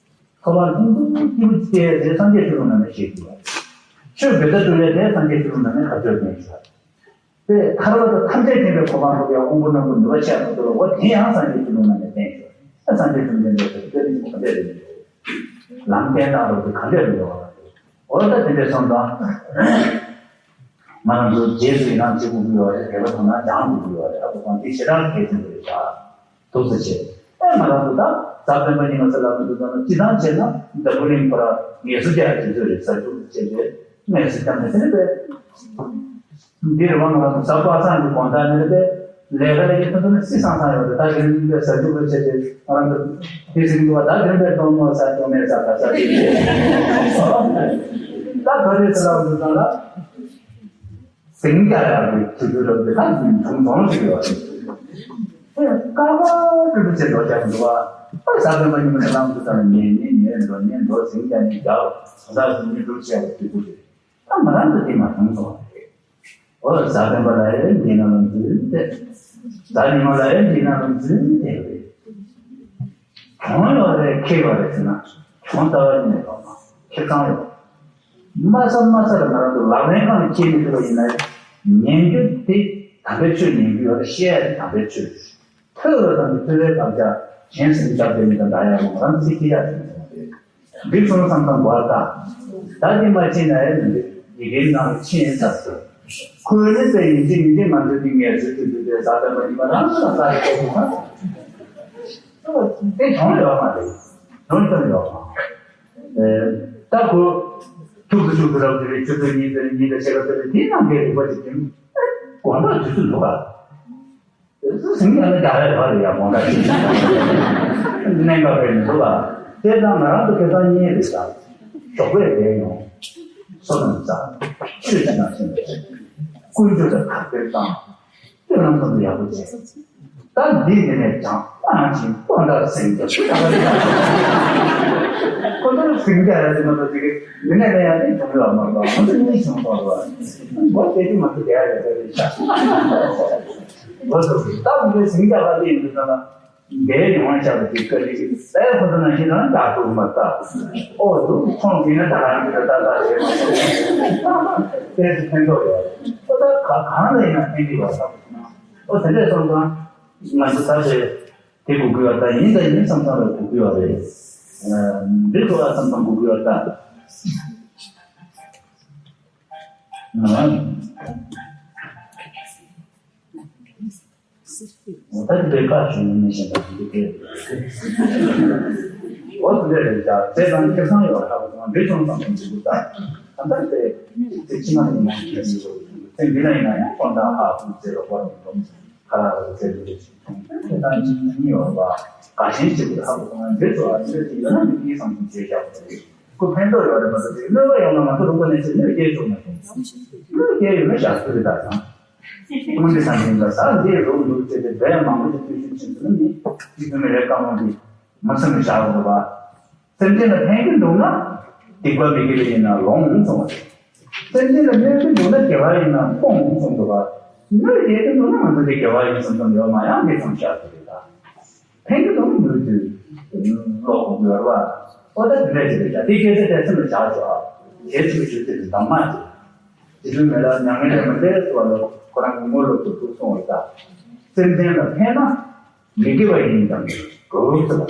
འཚོ་བ་ལྷུན་པོ་སྐྱིད་པོ་སྐྱེལ་དེ་སངས་རྒྱས་ཆོས་ལུགས་ནང་ནས་ཤེས་དགོས་པ་ཆོས་བེ་ད་སྤྲུལ་ཡ་དེ་སངས་རྒྱས་ཆོས་ལུགས་ནང་ནས་ག་ཚོད་བསྟན་ཤོག་དེ་ཐར་པ་དང་ཐམས་ཅད་མཁྱེན་པའི་གོ་འཕང་ཐོབ་པའི་དབང་པོ་རྣོན་པོ་ནུས་པ་ཆེ་བ་ཐོབ་པའི་འོ་དེ་ཡང་སངས་རྒྱས་ཀྱི་ལུང་ནང་ནས་བསྟན་ཤོག་ཨ་སངས་རྒྱས་བཅོམ་ལྡན་འདས་ཀྱི་བཀའ་དྲིན་གོ་འཕང་རེད། ལམ་བསྟན་སྟངས་རོགས་ཀྱི་ག་འདྲས་རེད་འོ་ད་དེ་འདྲས་སོང་ཙང་ང་རང་ཚོ་རྗེས་སུ་ཡི་རང་བྱེད་དགོས་ཀྱི་ཡོད་རེད། དད་པ་དང་ན་སྦྱང་དགོས་ཀྱི་ཡོད་རེད། ཨ་ཁུ་ཁོང་དེ་ཞེ་དྲག་གལ་ཆེན་པོ་རེད་ཤག་ཐུགས་སུ་ཆེ། ཨེ་ང་རང་ཚོ་ད་གཟའ་སྤེན་པ་ཉི་མ་ས་ལ་མི་འདུག་ད་ན་སྤྱི་བཏང་བྱས་ན་འཛམ་བུ་གླིང་ཁོ་ར་ངལ་གསོ་རྒྱག་དུས་ཚོད་རེད། ཟ་ཆོག་ཏུ་བྱས་ཏེ་ངལ་གསོ་བཏང་ནས་དེ་ནས་པས་འདིར་དབང་ང་ཚོ་གཟའ་པ་སངས་ཀྱི་དགོང་དག་ནས་པས་ལས་ཀ་ལས་ཀྱི་ཐོན་ཐོན་སི་སང་སང་ཡོད་རེད། ད་དེ་རིང་པས་ཟ་ཆོག་ཏུ་བྱས་ཏེ་ང་རང་ཚོ་དེ་ཟིན་འདུག་བ། ད་དེ་རིང་པས་གཏོང་མོ་ཟ་གཏོང་མེད་ཟ་ད་ཟ་དེ་ད་ག་རེ་ཟ་ལ་འདུག་ད་ལ། ཟིང་རྒྱ་ཡག་གི་དུས་ཚོད་ལ་འདི་ག་འཛིན་བྱུང་སོང་ཞིག་ཡོད་རེད། ཨེ་ཀ་བ་ཀྲུ་ཀྲུ་བྱེད་འགྲོ་བྱ་འདུག་བ། ཨ་གཟའ་སྤེན་པ་ཉི་མ་ནས་ལངས་དུས་ཙམ་ལ་ཉལ་ཉལ་ཉལ་འགྲོ་ཉལ་འགྲོ་ཟིང་རྒྱ་ཉིན་རྒྱ་ག་ས་ཟིང་ཉིན་འགྲུབ་བྱས་པ་དུས་ཚོད་རེད། ཨ་ང་རང་ཚོ་དེ་མ་བྱུང་སོང་བ་རེད། ཨོ་གཟའ་སྤེན་པ་ལ་ཡང་འདི་ན་ལ་འཛུལ་ཏེ། གཟའ་ཉི་མ་ལ་ཡང་འདི་ན་ལ་འཛུལ་ཏེ་རེད། གྱོང་ཡོད་རེད་ཁེ་ཡོད་རེད་ཟེར་ན་གྱོང་རྩ་བ་ཉིད་ནས་ཡོད་མ་ཁེ་གཙང་ཡོད། མ་ས་མ་ས་ལ་ང་རང་ཚོ་ལག་ལེན་ཁང་ནས་ཁྱེར་མི་ཐུབ་པ་ཡིན་ན་ཉན་རྒྱུ་དེ་དམ་པའི་ཆོས་ཉན་རྒྱུ་ཡོད་རེད། བཤད་ཡ་དེ་དམ་པའི་ཆོས་རེད། ཐོས་པ་ཙམ་གྱིས་ཐོས་པའི་བག་ཆགས་གཞན་སེམས་ཅག་པའི་མི་དང་འདྲ་ཡ་ང་རང་ཚོ་ཚིག་ཁྱི་ཡ་ཟིན་སོང་བ་རེད། འདི་གསུང་བསམ་བསམ་བར་དང་། ད་འདི་མ་ཕྱིན་ན་ཡང་མི་འདུག་ཡི་གེའི་ནང་ལ་ཕྱིན་ཚར་སོང་། ཁོས་ནི་ཚེ་ཡིན་གཅིག་མིན་གཅིག་ང་ཚོའི་འདི་ངལ་གསོའི་དུས་ཚོད་དེ་གཟའ་སྤེན་པ་ཉི་མ་རང་ལ་ས་རེ་ཐོག་ཏུ་ཐང་། དེ་གྱོང་ཡོད་མ་རེད། གྱོང་གཏོང་ཡོད་མ། ད་ཁོ་ཐུག་ཏུ་ཐུག་ཏུ་རབ་ཏུ་རེད། ཆུ་ཚོད་གཉིས་ཙམ་རེད། གཉིས་དང་ཕྱེད་ཀ་ཙམ་རེད། དེའི་ནང་འགལ་རིག་པ་ཅིག་གྱོང་དགོངས་པ་དུས་ཚོད་འདུག་ག་ཟིང་ཡང་ན་རྒྱ་རས་བར་ཡ་མོ་འདྲ་ཞིག་གནད་འགག་རེད་མི་འདུག་ལ། དེ་དང་ང་རང་ཚོ་ཁེ་བཟང་གཉིས་རེད་ལ། ཞོགས་པས་བསྡད་ཡོང་། བསོད་ནམས་བསགས། ཆོས་ཀྱི་ནང་ཞིང་འགྲོ། ཀུན་སྤྱོད་ལ་དག་པའི་བཏང་། སྤྱོད་ལམ་ཙམ་དུ་ཡག་པོ་བྱས། ད་འདི་འདི་ནས་ཀྱང་ཨང་ཅིག་ཀོ་འདྲ་སེང་གེ་ཁོ་ཚོ་སེང་གེ་ཡ་དེ་མ་གཏོགས་ཅིག་འདི་ནས་ལས་ཡ་དེ་བྱུང་ཡོད་མ་གཏོགས་ང་ཚོ་གཉིས་བྱུང་གཏོང་རོགས། མགོ་དེ་དུས་མ་གཏོགས་དེ་ཡ་ཡ་དེ་རེད་ཤག་མགོ་ཚོ་ད་འདི་སེང་གེ་ལ་དེ་ཡིན་དུས་ད་ན་འདས་ཡོང་བ་ཤག་དེ་ཀ་ལི་གི་ཟས་ཁོ་ཚོ་ནང་བཞིན་ན་ད་དུ་མ་ལྟ། ཨོ་དུ་ཁོང་གིས་ན་ད་རང་གི་ད་ད་རེད་མ་གཏོགས་དེ་ཕན་ཐོགས་ཡོད། ཨོ་ད་ག་གང་ལ་ཡིན་ན་ཕན་གི་ཡོད་ས་ཨོ་དེ་འདྲས་སོང་ཙང་། ང་ཚོ་ད་ཆ་དེ་དགོས་ཀྱི་ཡོད་ད། ཡིན་ད་ཡིན་བསམ་བསམ་ལ་དགོས་ཀྱི་ཡོད་རེད། འདི་ཚོ་ལ་བསམ་བསམ་དགོས་ཀྱི་ཡོད་ད། ང་ད་དེ་འདྲའི་བཀའ་ཞུ་མི་ཤེས་པ་འདི་འདྲས་འོ་དེ་འདྲས་རེད་ད། དེ་དང་ཁེ་བཟང་ཡོད་ཧ་གོ་སོང་། འདི་ཚོ་བསམ་བསམ་དགོས་ཀྱི་ད། ད་ལྟ་དེ་དེ་ཕྱི་ནང་ཡིན་ན་ཁེ་བཟང་ཡོད་དེ་འདི་ན་ཡིན་ན་ཡང་ཁོང་ད་ཧ་གོ་ཟེར་བ་གོ་ནས་འགྲོ་མི་ཁ་ལག་རེད་ཟེར་འདི་འདྲས་ཞིག་མཐོང་། དེ་ལྟར་ཅིག་མི་ཡོང་བ་དགའ་ཞེན་བྱེད་དགོས་ཧ་གོ་སོང་། འདི་ཚོ་ཨ་ནི་འདི་ཡོད་ན་མི་དེའི་བསམ་བློ་བྱེད་བཞག་པ་རེད། ཁོ་ཕན་ཐོགས་ཡོད་རེད་མ་གཏོགས་དེ་གནོད་པ་ཡོང་ན་ང་ཚོ་རུམ་པ་ནས་ཕྱིར་གནོད་སྐྱེལ་ཆོག་མ་སོང་། གནོད་སྐྱེལ་ཡོད་ན་བཞག་ཐུབ་རེད་ད་ཚང་། དངོས་འབྲེལ་ས་འཛིན་པ་ས་འདིའི་རོགས་འདུག་ཅེས་ཏེ་སྦས་མང་པོ་ཞིག་ཐུགས་ཞིབ་ཕྱིན་ཚུལ་ནི་གཅིག་ཏུ་མི་རེ་བཀའ་མོལ་འདི་མ་བསམ་པའི་བཞག་དགོས་པ། སེམས་ཅན་ལ་ཕན་གྱི་འདུག་ན་སྡིག་པ་མི་དགེ་བ་ཡིན་ན་ལོངས་གསུངས་པ་རེད། སེམས་ཅན་ལ་གནོད་ཀྱི་འདུག་ན་དགེ་བ་ཡིན་ན་སྤོངས་གསུངས་འདུག་པ། གནོད་སྐྱེལ་གྱི་འདུག་ན་ང་ཚོ་འདི་དགེ་བ་ཡིན་བསམ་བསམ་ཡོད་མ་ཡང་འདི་བསམ་བཞག་དགོས་རེད་ད། ཕན་གྱི་འདུག་ན་མི་དུས་ལོག་ཡོད་པ། ཨོ་ད་འདི་འདྲ་ཞིག་རེད་ད། འདི་སྐད་ཆ་དེ་སེམས་ལ་བཞག་ཆོག་ཨ། གལ་ཆེ་བའི་ཞུ་ཚིག་འདི་གདམས་ངག་ཅིག་དེ་དུས་མེད་ལ་མྱ་ངན་ལས་མ་འདས་སོ་ལ་ཁོ་རང་གི་ངོ་ལོག་ཏུ་འདུག་གསུངས་པ་ད། སེམས་ཅན་ལ་ཕན་ན་མི་དགེ་བ་ཡིན་ཀྱང་གོ་ཚུལ།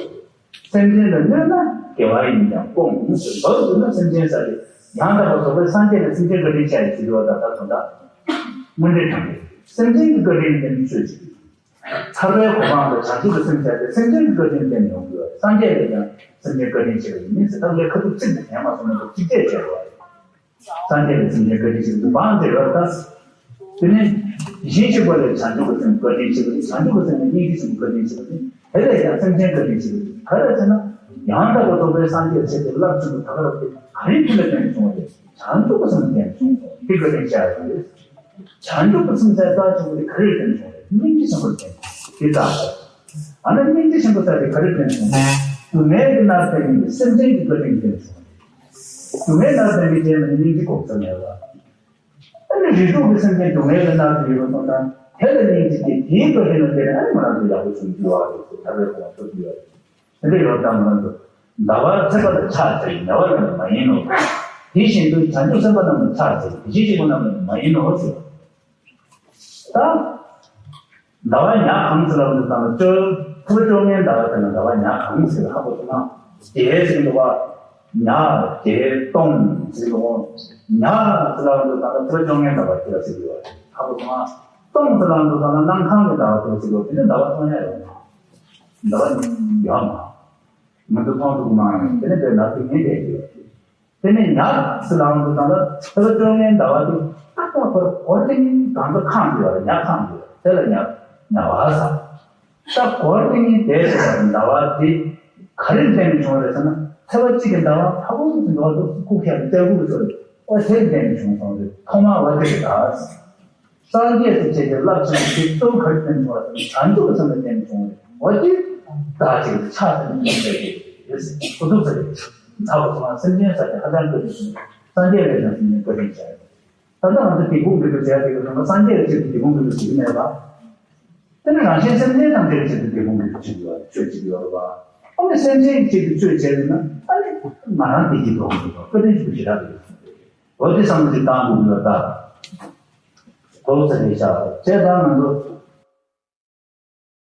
སེམས་ཅན་ལ་གནོད་ན་དགེ་བ་ཡིན་ཀྱང་སྤོངས་ཟེར། འབབ་ཟེར་ན་སེམས་ཅན་ས་རེད། ཡང་དག་པར་རྫོགས་པའི་སངས་རྒྱས་ལ་སེམས་ཅན་བཀའ་དྲིན་ཆེ་ཡི་ཟེར་བ་ད་ལྟ་དོན་དག་མུ་འབྲེལ་དྲངས་ཏེ་སེམས་ཅན་གྱི་བཀའ་དྲིན་ལྡན་ཆོས་ཅིག་ཐར་པའི་གོ་འཕང་དང་བྱང་ཆུབ་ཀྱི་སེམས་བྱས་ཏེ་སེམས་ཅན་གྱི་བཀའ་དྲིན་བསྟན་ཡོང་དགོས། སངས་རྒྱས་ལ་ཀྱང་སེམས་ཅན་བཀའ་དྲིན་ཆེ་བ་ཡིན་ཟེར་ཐབས་ལས་ཁ་ཐུག་ཚིག་འདི་དྲན་མ་སོང་ན་འདུག་གཅིག་བྱས་བྱས་པ་རེད། སངས་རྒྱས་ལ་སེམས་ཅན་བཀའ་དྲིན་ཆེ་བ་འདུག་འབངས་དེ་རབ་ལྟ། དེ་ནས་ཡེ་ཤེས་ཆེན་པོ་ལས་བྱང་ཆུབ་ཀྱི་སེམས་བཀའ་དྲིན་ཆེ་བ་རེད། བྱང་ཆུབ་ཀྱི་སེམས་ལས་སྙིང་རྗེ་ཆེན་པོ་བཀའ་དྲིན་ཆེ་བ་རེད། དེ་ལས་ཀྱང་སེམས་ཅན་བཀའ་དྲིན་ཆེ་བ་རེད། ག་རེ་ཟེར་ན་ཡང་དག་པར་རྫོགས་པའི་སངས་རྒྱས་ཆེ་བའི་རླབས་ཆེན་པོ་ད་ག་རབ་དེ་ག་རེའི་མཐུ་ལས་བརྟེན་བྱུང་བ་རེད། བྱང་ཆུབ་ཀྱི་སེམས་ལས་བརྟེན་བྱུང་བ་རེད། དེ་བཀའ་དྲིན་ཆེ་བ་རེད། བྱང་ཆུབ་ཀྱི་སེམས་ཟེར་རྩ་ཆེན་པོ་དེ་ག་རེ་བརྟེན་བྱུང་རེད། སྙིང་རྗེ་ཆེན་པོར་བརྟེན། དེ་ལྟ་སྟེ། ཨ་ནི་སྙིང་རྗེ་ཆེན་པོ་ཟེར་དེ་ག་རེ་བརྟེན་བྱུང་རེད། སྡུག་བསྔལ་གྱི་མནར་སྡུག་གི་སེམས་ཅན་གྱི་བཀའ་དྲིན་བརྟེན་བྱུང་རེད། སྡུག་བསྔལ་མནར་སྡུག་གི་རྗེས་ལ་སྙིང་རྗེ་གོ་ས་མེད་པ། ཨ་ནི་རིགས་དྲུག་གི་སེམས་ཅན་སྡུག་བསྔལ་ལ་མནར་ཏེ་ཡོད་པ་སོང་ཙང་དེ་ལ་སྙིང་རྗེ་སྐྱེས། དེའི་བཀའ་དྲིན་ལ་བརྟེན་ནས་ཨ་ནི་ང་རང་ཚོ་ཡག་པོ་བྱུང་རྒྱུ་བ་རེད་ཟེར་ཐར་པའི་གོ་འཕང་ཐོབ་རྒྱུ་བ་རེད། དེ་འདྲ་ཡོད་དམ་ང་ཚོ་ཟླ་བ་ཚེས་པ་ལ་ཆགས་ཚེ་ཉ་བ་རྣམས་ལ་མ་ཡིན་ནོ། དེ་བཞིན་དུ་བྱང་ཆུབ་སེམས་དཔའ་རྣམས་ལ་ཆགས་ཚེ་དེ་བཞིན་གཤེགས་པ་རྣམས་ལ་མ་ཡིན་ནོ་ཟེར། ད་ཟླ་བ་ཉ་གང་ཟེར་ལབ་འདུག་ད་ལ་བཅོ་ཕུར་བཅོ་ལྔའི་ཟླ་བ་དེ་ལ་ཟླ་བ་ཉ་གང་ཟེར་ཧ་གོ་སོང་ན་རྒྱལ་ཟེར་འདུག་བ། ཉ་རྒྱལ་སྟོང་ཟེར་འདུག་ཉ་ཟེར་ལབ་འདུག་ད་ལ་ཕུར་བཅོ་ལྔའི་ཟླ་བ་དེ་ལ་ཟེར་འདུག་བ་ཧ་གོ་སོང་ན། སྟོང་ཟེར་ལབ་འདུག་ད་ལ་གནམ་གང་གི་ཟླ་བ་དེ་ལ་ཟེར་འདུག་དེ་ནི་ཟླ་བ་སྟོང་ཉ་ཡོད་མ། ཟླ་བ་ཉ་ཡོད་མ། ང་ཚོ་མཐོང་ཐུབ་མ་ཡོང་། དེ་ནི་དཔེར་ན་དེ་ངས་བསྡད་ཡོད། དེ་ནས་ཉ་ཟེར་ལབ་འདུག་ད་ལ་ཕྱི་ལོ་བཅོ་ལྔའི་ཟླ་བ་དེ་ཏག་ཏག་ཁོ་ར་སྒོར་གཏིང་གང་ཚོ་ཁེངས་ཡོད་རེད། ཉ་ཁེངས་ཡོད་རེད། དེ་ལ་ཉ་ཉ་བ་ཟེར། ད་སྒོར་གཏིང་དེ་ཟེར་བ་ཟླ་བ་དེ་ག་རེ་བརྟེན་ནས་བྱུང་རེད་ཟེར་ན་ཚེས་པ་གཅིག་གི་ཟླ་བ་ཕ་བུ་ཟེར་འདུག་བ་འདུག་ཁུག་ཁྱེར་ཏེ་ཏེ་ཁུག་གི་ཚོ་རེད། ཨོ་དེ་བརྟེན་ནས་བྱུང་སོང་རེད། ཐོག་མ་བ་དེ་རེད་ད། སངས་རྒྱས་སུ་བྱེད་པའི་རླབས་ཆེན་པོ་དེ་གཙོ་བོ་ག་རེ་བརྟེན་བྱུང་བ་ཟེར་ན་བྱང་ཆུབ་ཀྱི་སེམས་ལ་བརྟེན་བྱུང་བ་རེད། འོ་དེ་ད་ཅིག་ཆགས་ཟིན་ནས་བྱུང་བའི་རེད་ཟེར་ཁོ་ཚོ་ཚོ་རེད། ཚ་བོ་ཚོ་ལ་སེམས་ཅན་ས་དེ་ཧ་ཅང་བཀའ་དྲིན་ཆེ། སངས་རྒྱས་ལས་ཀྱང་སེམས་ཅན་བཀའ་དྲིན་ཆེ། ད་ལྟ་ང་ཚོ་འབྲས་སྤུངས་འབྲས་སྤུངས་བྱས་པའི་སྒང་ལ་སངས་རྒྱས་ཀྱི་ཆེད་དུ་འབྲས་སྤུངས་འབྲས་སྤུངས་ཞུ་གི་མེད་པ། དེ་ནི་རང་གཞན་སེམས་ཅན་ཐམས་ཅད་ཀྱི་ཆེད་དུ་འབྲས་སྤུངས་འབྲས་སྤུངས་བྱེད་ཀྱི་ཡོད་རེད་པ། ཨ་ནི་སེམས་ཅན་གྱི་ཆེད་དུ་ཆོས་བྱས་ཡོད་ན་ཨ་ནི་ང་རང་བདེ་སྐྱིད་ཐོབ་ཀྱི་ཡོད་པ་བཀའ་དྲིན་ཆེན་པོ་ཞེ་དྲག་རེད། འོ་དེ་བསམ་བློ་ཅིག་བཏང་དགོས་ཀྱི་ཡོད་ད། གོ་ས་རེད་ཤག་བྱས་ཙང་ང་ཚོ་